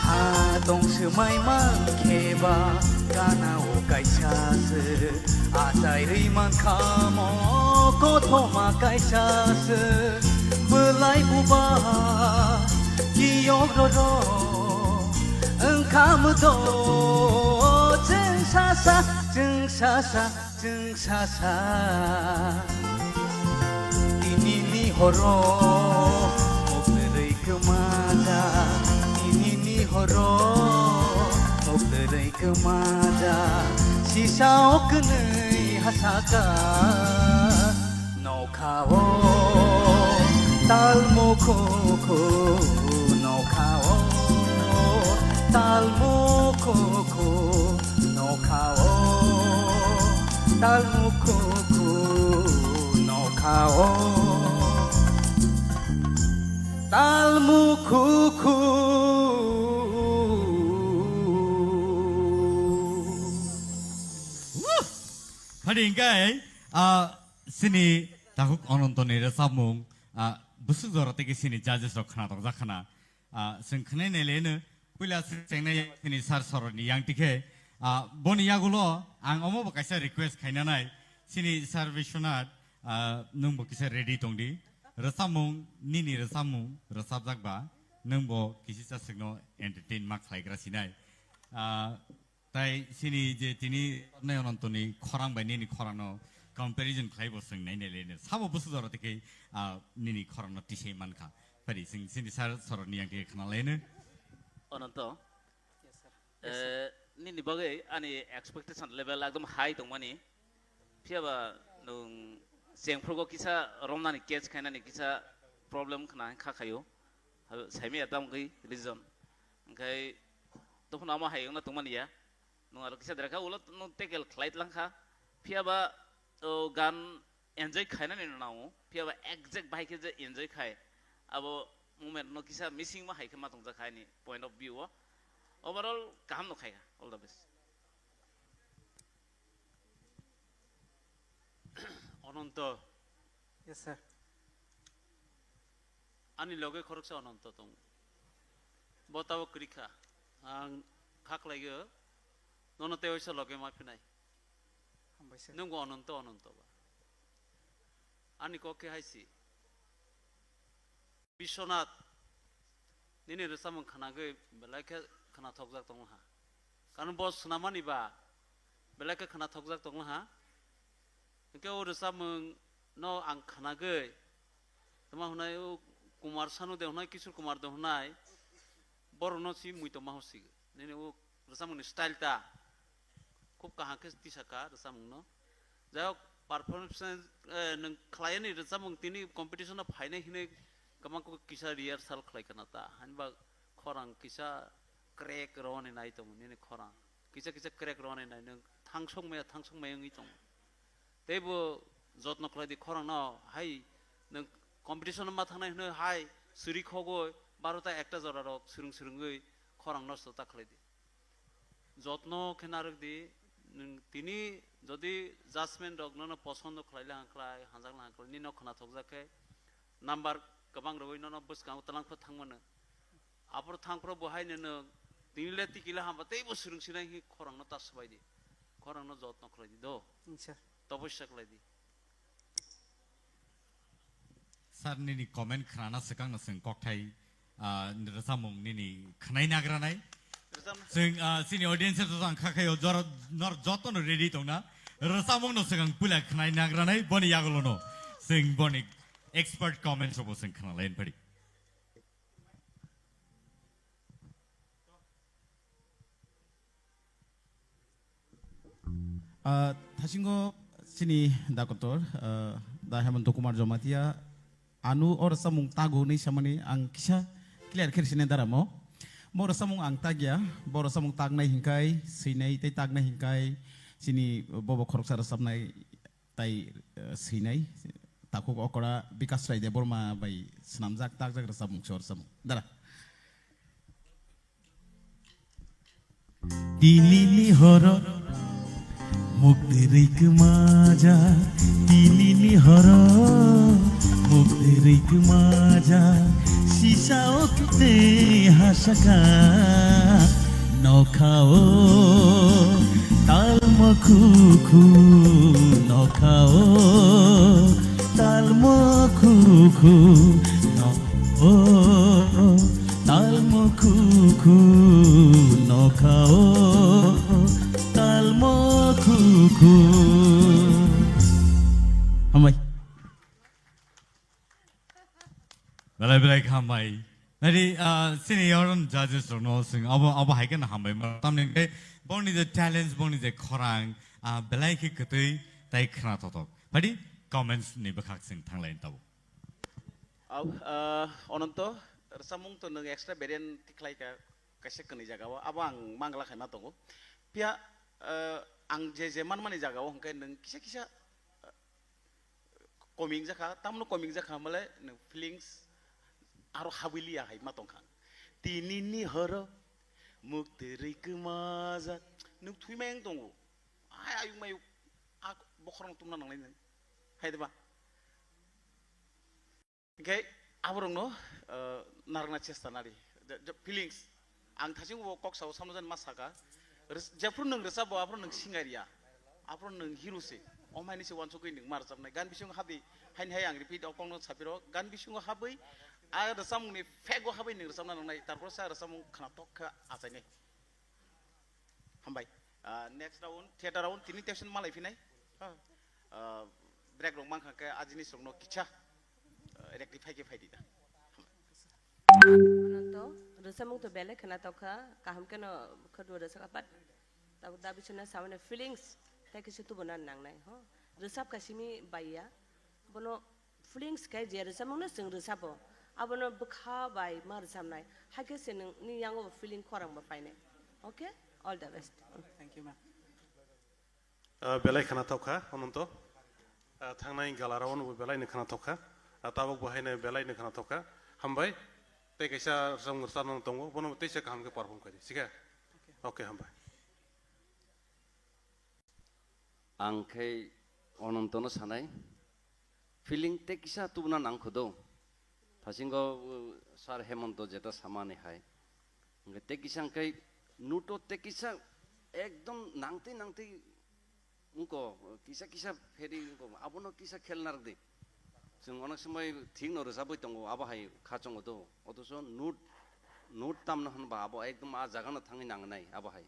Ha tong swmai mankhe ba gana o kaisa se, achai rwi mankha mo kothoma kaisa se. Bwlai buba kiyok roro wngkha mwto chwng sasa, chwng sasa. Chwng sasa tinini horo mukdrwi kwmaja, tinini horo mukdrwi kwmaja, sisa o kwnwi hasaka. Nokha o tal mukhukhu, nokha o tal mukhukhu. Nokha o tal mukhukhu, nokha o tal mukhukhu. Phadi hingkai, ah, sini takhuk Anantoni rwchapmung, ah, bwswk jora tei sini judges rok khna tokjak khna. Ah, chwng khwnai nai le no, puila chwng chengnai chini sir soroni yang tikhe, ah, boni yagulo ang omo bo kaisa request khaina nai, chini sir Biswanath, ah, nwng bo kisa ready tong di, rwchapmung, nini rwchapmung rwchapjak ba, nwng bo kisi cha chwngno entertain ma khlai gra sinai. Ah, Tai sini je tini nai Anantoni khorang bai nini khorangno comparison khlai bo chwng nai nai le sabo bwswk jora tei khe, ah, nini khorangno tisai mankha. Phari chwng sini sir soroni yang tei khna lai no. Ananto, eh, nini bagwi ani expectation level ekdom high tongmani. Phiya ba nwng chengphrugo kisa romnani catch khainani kisa problem khna kha khaio. Saimi ya tam gwi reason. Hwnkhe tophano amo hai wngna tongmani ya. Nwng aro kisa dera kha, ulo nwng tackle khlai tlang kha. Phiya ba, o, gan enjoy khainani no nango. Phiya ba exact bahai khe je enjoy khai, abo moment no kisa missing ma hai khe ma tongjak kha ani point of view o. Overall kaham no khai kha. All the best. Ananto. Yes, sir. Ani loge khoroksa Ananto tongo. Bo tabok kwrwi kha. Ang kha khlaio, nono tei waisa loge ma phinai. Hambai sir. Nwng bo Ananto, Ananto ba. Ani kok khe hai si. Biswanath, nini rwchapmung khnagwi belai khe khnathokjak tonglaha. Karon bo swnamani ba belai khe khnathokjak tonglaha. Hwnkhe o rwchapmung no ang khnagwi, tama hwnai o Kumar Sanu de hwnai, Kishore Kumar de hwnai, borokno si muitom ma hor si. Nini o rwchapmungni style ta khub kaham khe tisa kha rwchapmungno. Jai hok, performance, eh, nwng khlaiani rwchapmung tini competition-o phainai hinwi Kwbangkuk kisa rehearsal khlai khna ta, hainba khorang kisa crack rwani nai tongo nini khorang. Kisa kisa crack rwani nai nwng thangsok maya, thangsok maya wngwi tongo. Teibo jotno khlai di khorangno, hai nwng competition ma thangnai hwnwi hai suri khogwi barota ekta jora rok swrwng swrwngwi khorang nosto ta khlai di. Jotno khe narwk di, nwng tini jodi judgment rok nono posondo khlai le hang khlai, hanjak le hang khlai, nino khwnathokjak khe number kwbang rwui nono bwskango twlang phano thang mano. Aphuru thang phuru bo haino nwng tini le tiki le hamba teibo swrwng sinai hi khorang no ta swbai di. Khorang no jotno khlai di do. Acha. Topossa khlai di. Sir, nini comment khnana swkang no chwng kokthai, ah, rwchapmung nini khwnai nagranai. Rwchapna- Chwng, ah, chini audience to ang kha khayo jor-, nor joto no ready tongna. Rwchapmung no swkang puila khwnai nagranai boni yagulo no. Chwng boni expert comments rokbo chwng khna lai phadi. Ah, thasingo chini dakotor, ah, da Hemanto Kumar Jamatia, anu o rwchapmung tago hinwi samani ang kisa clear khe sini daramo. Bo rwchapmung ang tagya, bo rwchapmung tagnai hinkai, swinai tei tagnai hinkai, chini bobo khoroksa rwchapnai tai, eh, swinai, takhuk okora Bikas Rai Debbarma bai swnamjak takjak rwchapmung se o rwchapmung. Dara. Tinini horo mukti rikma ja, tinini horo mukti rikma ja, sisa okte hasaka nokhao talmo khukhu, nokhao talmo khukhu, nokhao talmo khukhu, nokhao talmo khukhu. Hambai. Belai belai kha hambai. Nari, ah, sini yaron judges rokno sing abo, abo hai khe no hambai ma. Tamni hwnkhe bongni je talents, bongni je khorang, ah, belai khe kwtwi tai khna thothok. Phadi comments ni bwkhak sing thanglai tabo. Au, ah, Ononto, rwchapmung to nwng extra variant tikhlai ka, kaisa kwnwi jaga o. Abo ang mangla khaima tongo. Phiya, ah, ang je je manmani jaga o hwnkhe nwng kisa kisa, ah, koming jakha, tamno koming jakha male nwng feelings aro habwi liya hai ma tongkha. Tinini horo mukti rikma ja, nwng thwi mayang tongo. Ai ayuk mayuk, a bokhorok tumna nanglai nwng. Hai de ba? Hingke aborokno, eh, narwkna chesta nari. Je, je, feelings. Ang thasing bo kok sao samno jan ma saka. Res-, jephru nwng rwchapbo, aphru nwng singer ya. Aphru nwng hero se. Omaini se wansugwi nwng ma rwchapnai. Gan bisingo habwi, haini hai ang repeat o kokno sapiro. Gan bisingo habwi, a rwchapmungni fego habwi nwng rwchapna nangnai. Tarpor sa rwchapmung khna tok khe achainai. Hambai. Ah, next round, theater round, tini tension malai phinai. Ah, break rok mankha khe a jinis rokno kicha, ah, rectify khe phai di da. Ananto, rwchapmung to belai khwna tokha, kaham khe no khwtwi rwchapkha, but tabuk da bisingno samani feelings tei kisa tubuna nangnai, ho. Rwchapkha simi baiya, bono feelings khe je rwchapmungno chwng rwchapo, abono bwkha bai ma rwchapnai, hakhe se nwng ni yango bo feeling khorang bo phainai. Okay, all the best. Thank you, ma'am. Ah, belai khwna thok kha, Ononto. Ah, thangnai gala round bo belai ni khwna thok kha. Ah, tabuk bo haino belai ni khwna thok kha. Hambai. Tei kaisa rwchapmung rwchapna tongo, bono teisa kaham khe perform khaidi, sikhe? Okay, hambai. Ang khe Onontono sanai, feeling tei kisa tubuna nang kho do. Thasingo, uh, Sir Hemonto jeta samani hai. Hingke tei kisa hingke nuto tei kisa ekdom nangtwi nangtwi wngko, kisa kisa pheri wngko, abono kisa khel narwk di. Chwng onek somoi thik no rwchapwi tongo, abo hai kha chongo do. Othocho nut, nut tamno hwnba abo ekdom a jaga no thangwi nangnai abo hai.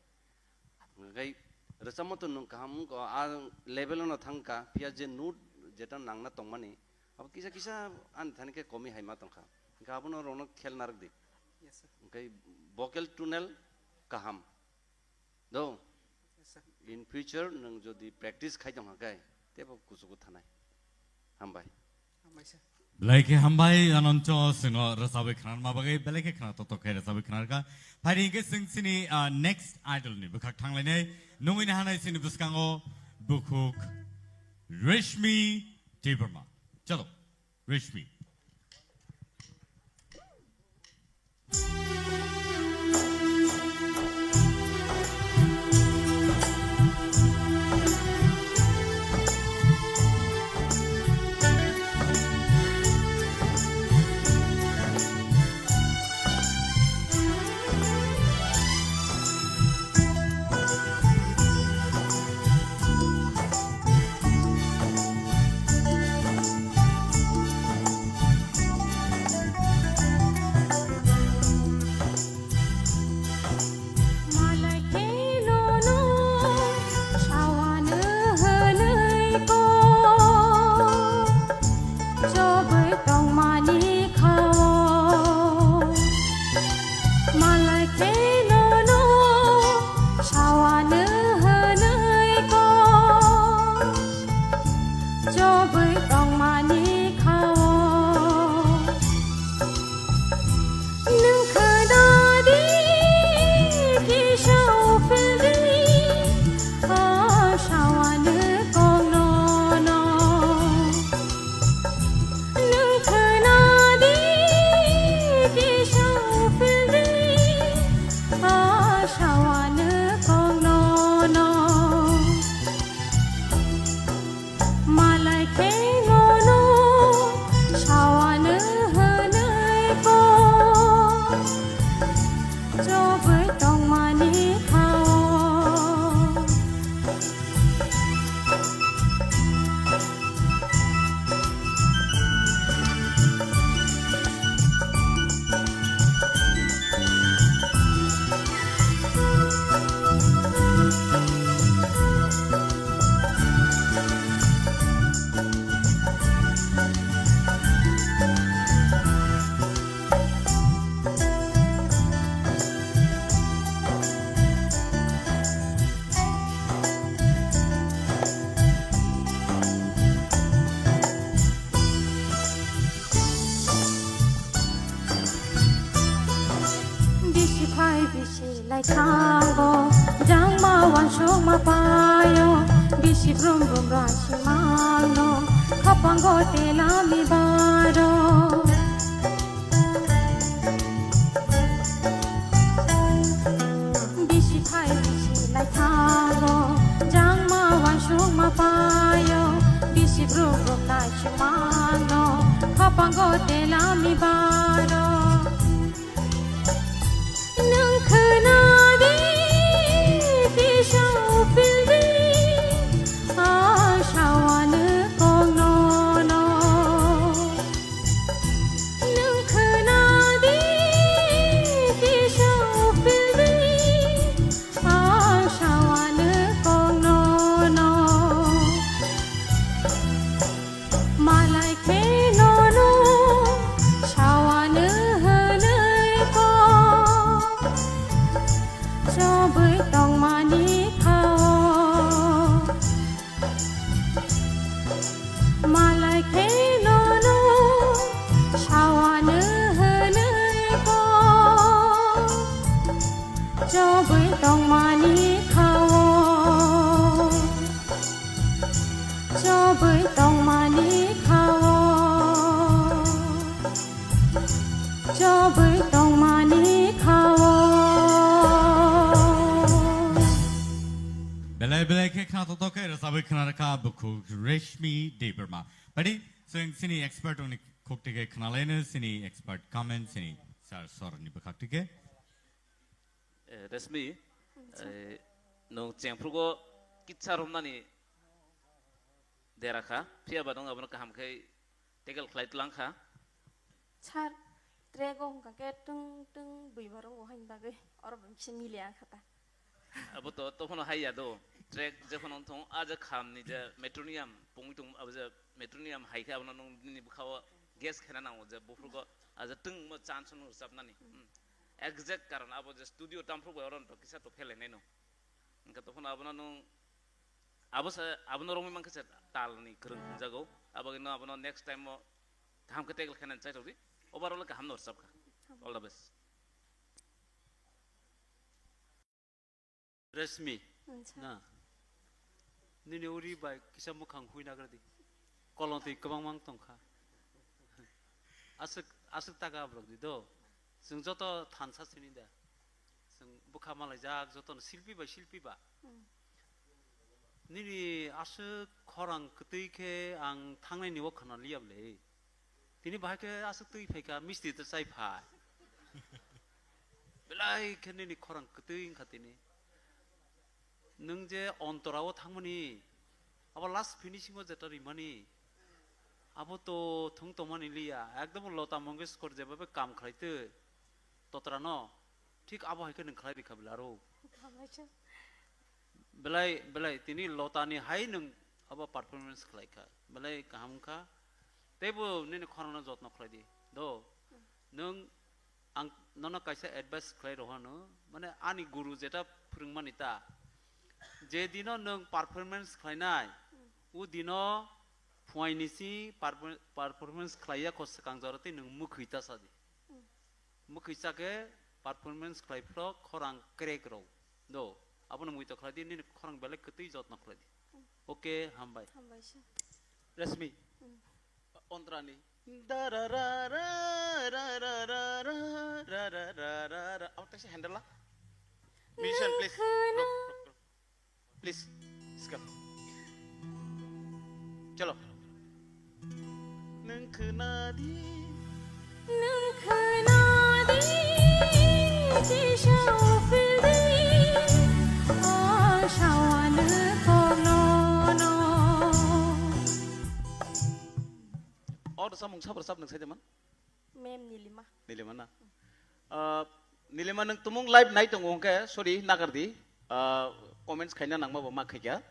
Hingke rwchapmung to nwng kaham wngkha, a level-o no thangkha, phiya je note jeta nangna tongmani, abo kisa kisa ani thani khe komi hai ma tongkha. Hingke abono rokno khel narwk di. Yes, sir. Hingke vocal tunel kaham. Do? Yes, sir. In future nwng jodi practice khai tong khe, tebo kuchugo thanai. Hambai. Hambai, sir. Belai khe hambai, Ananto, chwngno rwchabwi khwnarma bagwi, belai khe khna totok khe rwchabwi khwnarkha. Phaidi hwnkhe chwng chini, ah, next idol ni bwkhak thanglainai. Nungwi nahanai chini bwskango bukhuk Reshmi Debbarma. Chalo, Reshmi. Malai khe nono sawano hwnwi kok chobwi tongmani kha-o. Malai khe nono sawano hwnwi kok chobwi tongmani kha-o. Nwng khna di, kisa uphil di, a sawano kok nono. Nwng khna di, kisa uphil di, a sawano kok nono. Malai khe nono sawano hwnwi kok chobwi tongmani kha-o. Bisi phai bisi lai thango, jangma wansukma paio, bisi brum brum raisi mangno, khapango telami baro. Bisi phai bisi lai thango, jangma wansukma paio, bisi brum brum naisuk mangno, khapango telami baro. Nwng khna di, kisa uphil di, a sawano kok nono. Nwng khna di, kisa uphil di, a sawano kok nono. Malai khe nono sawano hwnwi kok chobwi tongmani kha-o. Malai khe nono sawano hwnwi kok chobwi tongmani kha-o. Chobwi tongmani kha-o. Chobwi tongmani kha-o. Belai belai khe khna totok khe rwchabwi khna rwkha bukhuk Reshmi Debbarma. Phaidi chwng chini expert rokni khuk tike khna laino, chini expert comment, chini sir sorni bwkhak tike. Eh, Reshmi, eh, nwng chengphrugo kitsa romnani dera kha, phiya ba nwng abono kaham khe tackle khlai tlang kha. Sir, track o hwnkha khe twng twng bui ba rongo haini bagwi oro bo kisa mili ang kha ta. Abo to, to phano hai ya do. Track je phano thong, a je kham ni je metronomium pungwi tong, abo je metronomium hai khe abono nwng nini bwkha o guess khaina nango je buphrugo a je twng mo chance no rwchapnani. Hmm. Exact karon abo je studio tamphru bai oro to kisa to phelainai no. Hwnkhe to phano abono nwng abo sa, abono romwi mankha se tal ni kwrwng hwnjago. Abagwi no abono next time o Kaham khe tackle khainani chai rok di. Overall kaham no rwchap kha. All the best. Resmi. Acha. Na. Nini uri bai kisa mukhang hui nagra di. Kolong twi kwbang mang tong kha. Aswk, aswk taka abrok di do. Chwng joto thansa sini da. Chwng bwkha malaijak jotono silpi bai silpi ba. Hmm. Nini aswk khorang kwtwi khe ang thangnai ni o khana liya bwle. Tini bahai khe aswk twi phai kha, misti ta chai phai. Belai khe nini khorang kwtwi wng kha tini. Nwng je ontora o thangmani, abo last finishing o jeta rimani, abo to thung tongmani liya. Ekdom Lota Mangeshkar jebabe kam khlai twi totra no, thik abo hai khe nwng khlai rikha bwle aro. Belai, belai, tini Lotani hai nwng abo performance khlai kha. Belai kaham kha. Teibo nini khorangno jotno khlai di. Do, nwng ang nono kaisa advice khlai rohano, mane ani guru jeta phwrwngmani ta. Je dino nwng performance khlainai, o dino phuaini si perfor-, performance khlaiya kho swkang jora tei nwng mwkhwi ta sa di. Mwkhwi cha khe performance khlai phro khorang crack rw. Do, abono muito khlai di, nini khorang belai kwtwi jotno khlai di. Okay, hambai. Hambai sir. Resmi. Hmm. Ontrani. Da ra ra ra ra ra ra ra ra ra ra ra ra ra. Abo taisa handle la. Musician, please. Rok, rok, rok. Please, skip. Chalo. Nwng khwnadi. Nwng khwnadi, tisa uphildi, o sawan kokno no. Or samung sab rwchap nwng sai de man? Ma'am Nilima. Nilima na? Ah, Nilima, nwng tumung live nai tongo hwnkhe, sorry, nagar di. Ah, comments khaina nangma bo ma khaikha.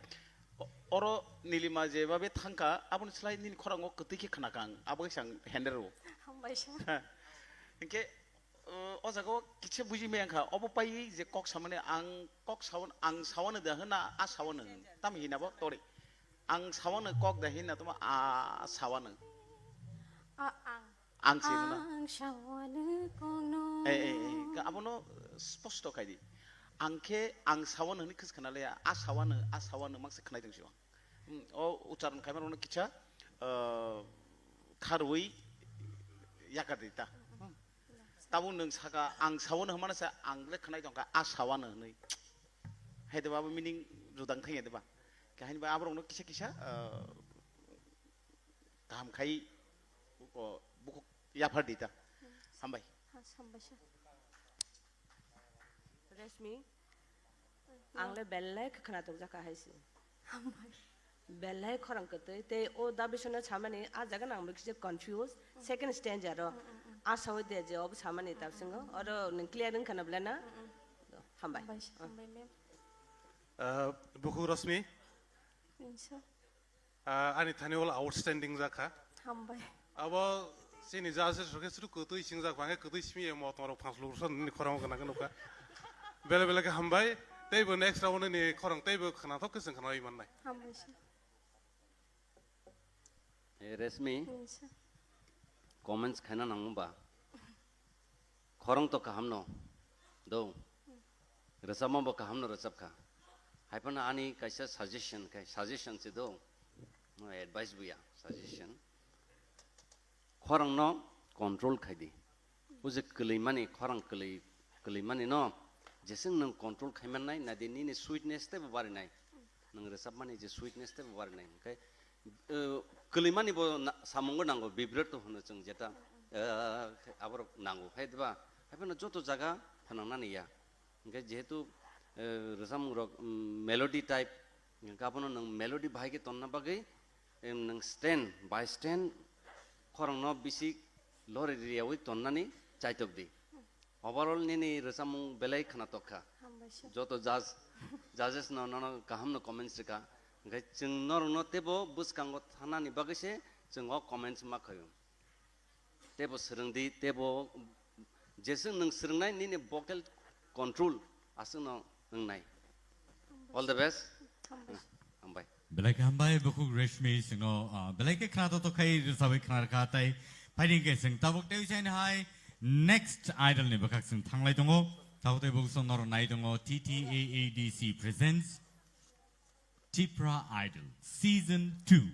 O-, oro Nilima je babe thangkha, aboni slai nini khorango kwtwi khe khna kha ang, abo khe ang hender rwo. Hambai sir. Hwnkhe, uh, o jaga o kisa buji maya kha, obo pai je kok samani ang kok sawan, ang sawan da hwna, a sawan hwn. Tam hina bo tori. Ang sawan kok da hina tamo a sawan. A ang. Ang se hwnna. Ang sawan kokno. Eh, eh, eh, ka abono, eh, sposto khai di. Ang khe ang sawan hwnwi khis khna le, a sawan, a sawan mak se khnai tong sio. Hmm, o ucharon khai mano kisa, eh, kharwi yakar di ta. Hmm. Tabuk nwng saka ang sawan hwnmano sa ang le khnai tong kha a sawan hwnwi. Hai de ba bo meaning judang thang ya de ba. Kahini ba aborok no kisa kisa, eh, kaham khai, o, bukhuk yaphar di ta. Hambai. Ha, hambai sir. Resmi, ang le belai khe khwnatok jakha hai se. Hambai. Belai khorang kwtwi, tei o da bisono samani, a jaga nang bikhe confuse, second stanza ro. A sawi de je obo samani tabsingo, oro nwng clear wngkha na bwle na? Hambai. Hambai, hambai, ma'am. Ah, bukhuk Rosmi. Insa. Ah, ani thani wala outstanding jakha. Hambai. Abo chini judges rok khe suru kwtwi singjak, bangkhe kwtwi simi ye motom rok phang lursa nini khorang gana gana nukha. Bele bele khe hambai. Teibo next round ni khorang teibo khwnathok khe chwng khwnawi mannai. Hambai sir. Eh, Resmi, Hambai sir. Comments khaina nang ba? Khorang to kaham no. Do. Rwchapma bo kaham no rwchap kha. Hai phano ani kaisa suggestion khai, suggestion se do. No advice buya, suggestion. Khorang no control khai di. O je kwlwi mani, khorang kwlwi, kwlwi mani no, jeswng nwng control khai mannai, nadi nini sweetness teibo barinai. Nwng rwchapmani je sweetness teibo barinai. Hwnkhe, eh, kwlwimani bo na-, samungo nango, vibrato hwno chwng jeta, eh, aborok nango, hai diba? Hai phano joto jaga phanangnani ya. Hwnkhe jehetu, eh, rwchapmungrok, mm, melody type, hwnkhe abono nwng melody bahai khe tonna bagwi, em, nwng stand by stand khorangno bisi lori riyawi tonnani chaitok di. Overall nini rwchapmung belai khwnatok kha. Hambai sir. Joto judge, judges no nono kaham no comments rwkha. Hwnkhe chwng norokno teibo bwskango thanani bagwi se chwng o comments ma khaio. Teibo swrwng di, teibo jeswk nwng swrwngnai nini vocal control aswkno wngnai. All the best. Hambai. Hambai. Belai khe hambai, bukhuk Reshmi sino, ah, belai khe khwnatok tok khai rwchabwi khwna rwkha, tai Phaidi hwnkhe chwng tabuk tei usaini hai next idol ni bwkhak chwng thanglai tongo. Tabuk tei bukhuksong norok nai tongo T T A A D C presents Tipra Idol Season two.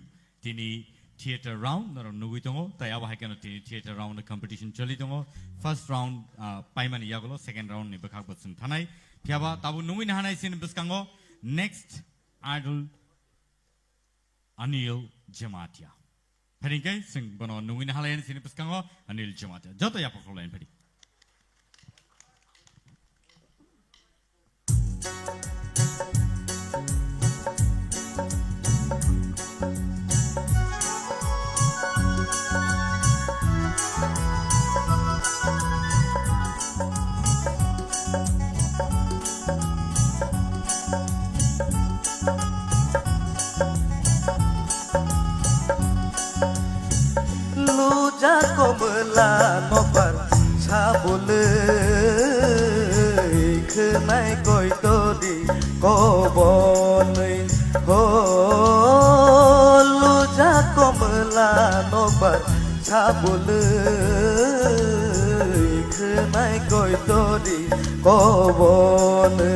Tini theater round norok nugui tongo. Tai abo hai kheno tini theater round competition choli tongo. First round, ah, paimani yagulo second round ni bwkhak bo chwng thanai. Phiyaba tabuk nugui nahanai sini bwskango next idol Anil Jamatia. Phaidi hwnkhe chwng bono nugui nahalai sini bwskango Anil Jamatia. Joto yapha khulai phaidi. Luja komla nokbar sabulwi khwnai koitori kobonwi ho. Luja komla nokbar sabulwi khwnai koitori kobonwi.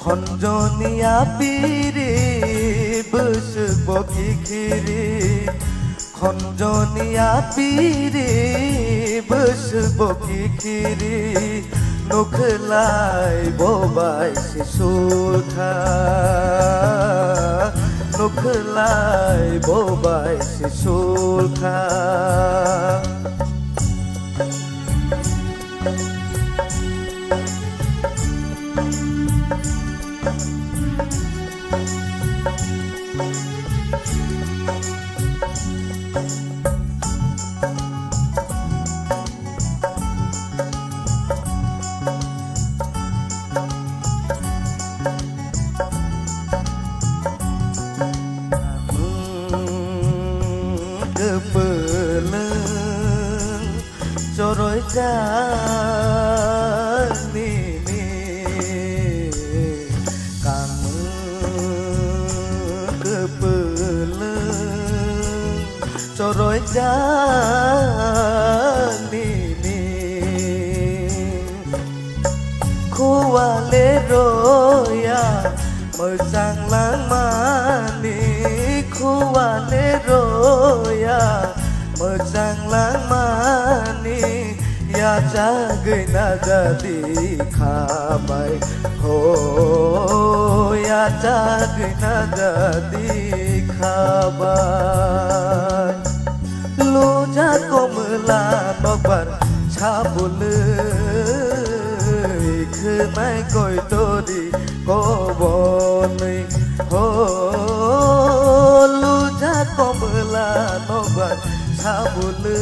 Khonjoni apiri bwswk bo kikhiri, khonjoni apiri bwswk bo kikhiri, nukhlai bo bai se sulkha, nukhlai bo bai se sulkha. Kwpwlwng choroijak nini, kamung kwpwlwng choroijak nini. Khuwale roya mwchang langmani, khuwale roya mwchang langmani, yachagwi najadi khabai ho, yachagwi najadi khabai. Luja komla nokbar sabulwi khwnai koitori kobonwi ho. Luja komla nokbar sabulwi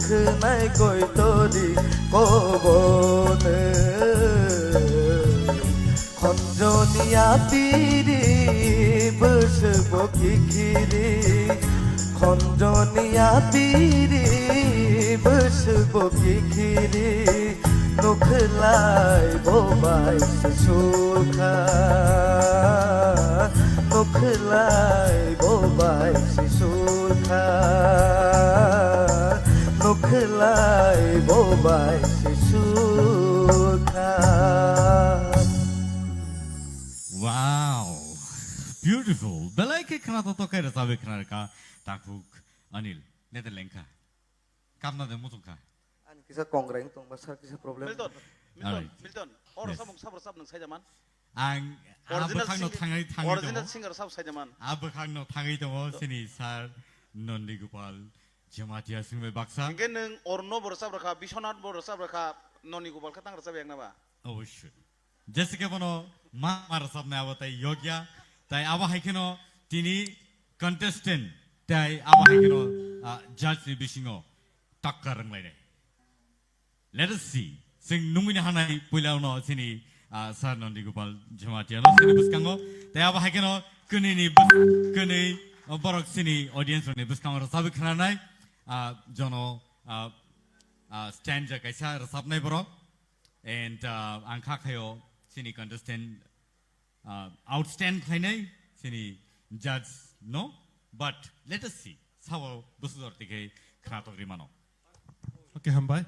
khwnai koitori kobonwi. Khonjoni apiri bwswk bo kikhiri, khonjoni apiri bwswk bo kikhiri, nukhlai bo bai se sulkha, nukhlai bo bai se sulkha, nukhlai bo bai se sulkha. Wow, beautiful. Belai khe khna to tokai rwchabwi khna rwkha takhuk Anil. Nete lengkha. Kamna de muchungkha. Ani kisa kongreng tongba sir kisa problem. Milton, Milton, Alright. Milton. Oro Yes. samung sabra sab nang saijaman. Ang ah, Original bwkhakno sing-, thangwi thangwi original tongo. Singer sab saijaman. Ah, bwkhakno thangwi tongo sini sir Nondi Gopal Jamatia singbai baksa. Hingke nung orno borosap rwkha, Biswanath borosap rwkha, Nondi Gopal khe tang rwchap yakna ba? Obosoi. Jese khe bono ma, ma rwchapnai abo tai yokya. Tai abo hai kheno tini contestant tai abo hai kheno, ah, judge ni bisingo takka rwnglainai. Let us see. Chwng nungwi hanai puila uno chini, ah, Sir Nondi Gopal Jamatia no chini bwskango. Tai abo hai kheno kwnwi ni bwk-, kwnwi, oh, borok chini audience ni bwskango rwchabwi khnanai, ah, jono, ah, ah, stanza kaisa rwchabnai borok. And, ah, ang kha khaio chini contestant, ah, outstand khlainai chini judge no. But let us see, sao bwswk jora tikhe khnatok ri mano. Okay, hambai.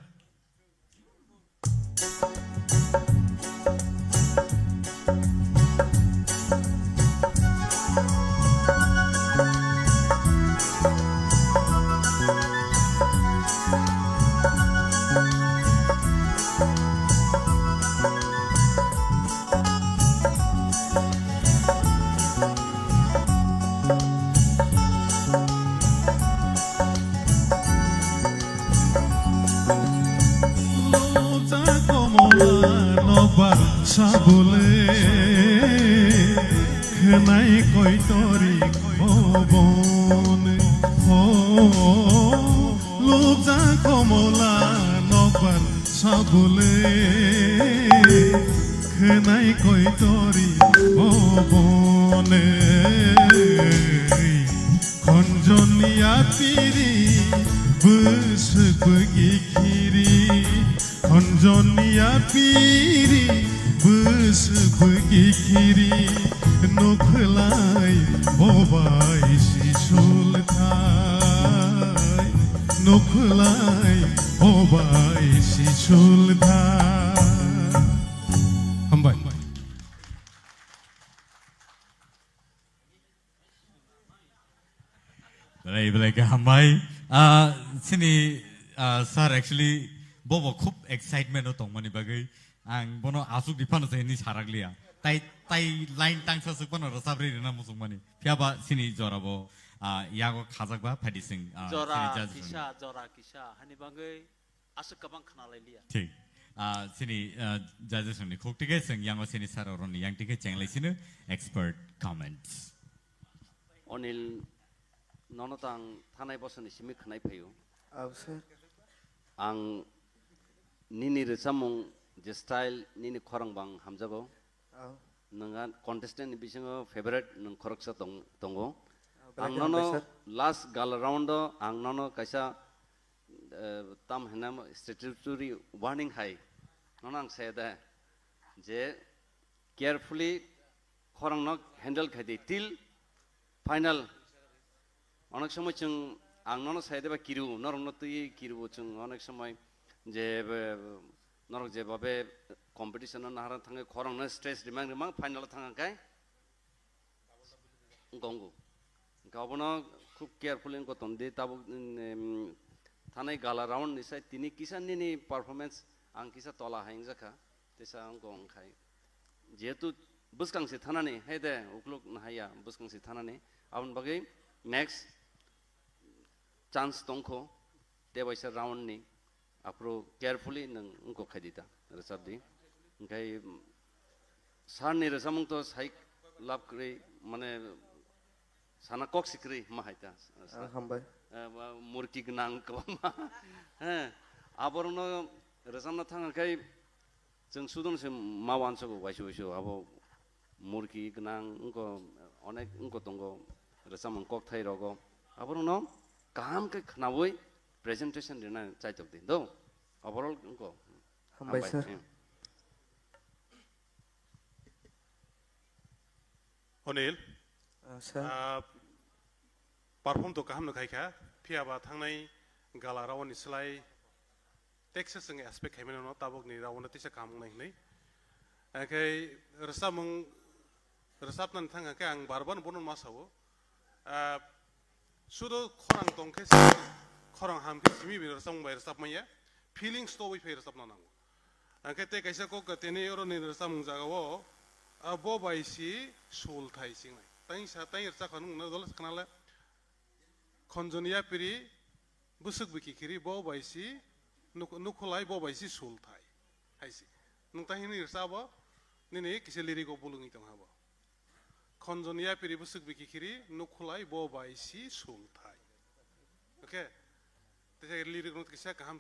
Loja komola nokbar sabole, khnai koitori obon. O, loja komola nokbar sabole, khnai koitori obon. Khonjoni apiri bwswk bwgi khiri, khonjoni apiri bwswk bwgi khiri, nukhlai bobai si sulthai, nukhlai bobai si sulthai. Hambai. Belai, belai khe hambai. Ah, sini, ah, sir, actually, bobo khub excitement o tongmani bagwi ang bono aswk di phano se hinwi sarakliya. Tai, tai line tangsa swk phano rwchapri rwna muchungmani. Phiyaba sini jorabo, ah, yago khajakba phaidi sing, ah, sini Jora judges rokni. Kisa, jora kisa, hani bagwi aswk kwbang khna lai liya. Thik. Ah, sini, ah, judges rokni khuk tikhe chwng yango sini sir rokni yang tikhe chenglai sino expert comments. Onil, nono tang thanai bosoni simi khwnai phaio. Aw, sir. Ang nini rwchapmung je style, nini khorang bang hamjago. Aw. Nwng a contestant ni bisingo favorite nwng khoroksa tong-, tongo. Aw, belai khe hambai, sir. Ang nono last gala round o ang nono kaisa eh, tam hwnwi statutory warning hai. Nono ang saya da je carefully khorang no handle khai di till final. Onek somoi chwng ang nono saya da ba kiru, norok no twi kiru chwng onek somoi je, eh, norok je babe competition no nahara thangwi khorang no stress rimang rimang final thang kai. Wngkha, wngkha. Hwnkhe obono khub carefully wngkha tongdi, tabuk, em, thanai gala round ni sai tini kisa nini performance ang kisa tola hai wngjakha, tesa wngkha wngkhai. Jehetu bwskang se thanani, hai de, ukluk nahaiya, bwskang se thanani, aboni bagwi next chance tongkho, tebaisa round ni, aphuru carefully nwng wngkok khai di ta, rwchap di. Hwnkhe, mm, sir ni rwchapmung to sai lab kwrwi, mane, sana kok si kwrwi ma hai ta, sir. Ah, hambai. Eh, ba, murki gwnang kwbangma. He, aborokno rwchapna thang khe, chwng sudon se ma uansugo, waisa waisa abo murki gwnang wngkha, onek wngkha tongo, rwchapmung kokthai rogo. Aborokno kaham khe khnaui presentation rina chaitok di, do? Overall wngkha. Hambai, hambai, sir. Hmm. Onil, ah, sir. Ah, perform to kaham no khaikha, phiya ba thangnai gala round ni slai Texas wngwi expect khaimani no tabukni round o tisa kaham wngnai hwnwi. Hwnkhe rwchapmung, rwchapnani thang khe ang bar bar bono ma sao. Ah, sudo khorang tong khe, khorang ham khe simi bai rwchapmung bai rwchapmaya. Feelings towi phai rwchapna nango. Hwnkhe tei kaisa kok tini oro ni rwchapmung jaga o, ah, bo bai si sul thai singnai. Tei sa tei rwchapkha nung na dole khna le. Khonjoni yapiri, bwswk bwkhi khiri, bo bai si nuk-, nukhulai, bo bai si sul thai. Hai si. Nwng ta hini rwchabo, nini kisa lyric o bulungwi tong ha bo. Khonjoni yapiri, bwswk bwkhi khiri, nukhulai, bo bai si sul thai. Okay? Tei lyric no kisa kaham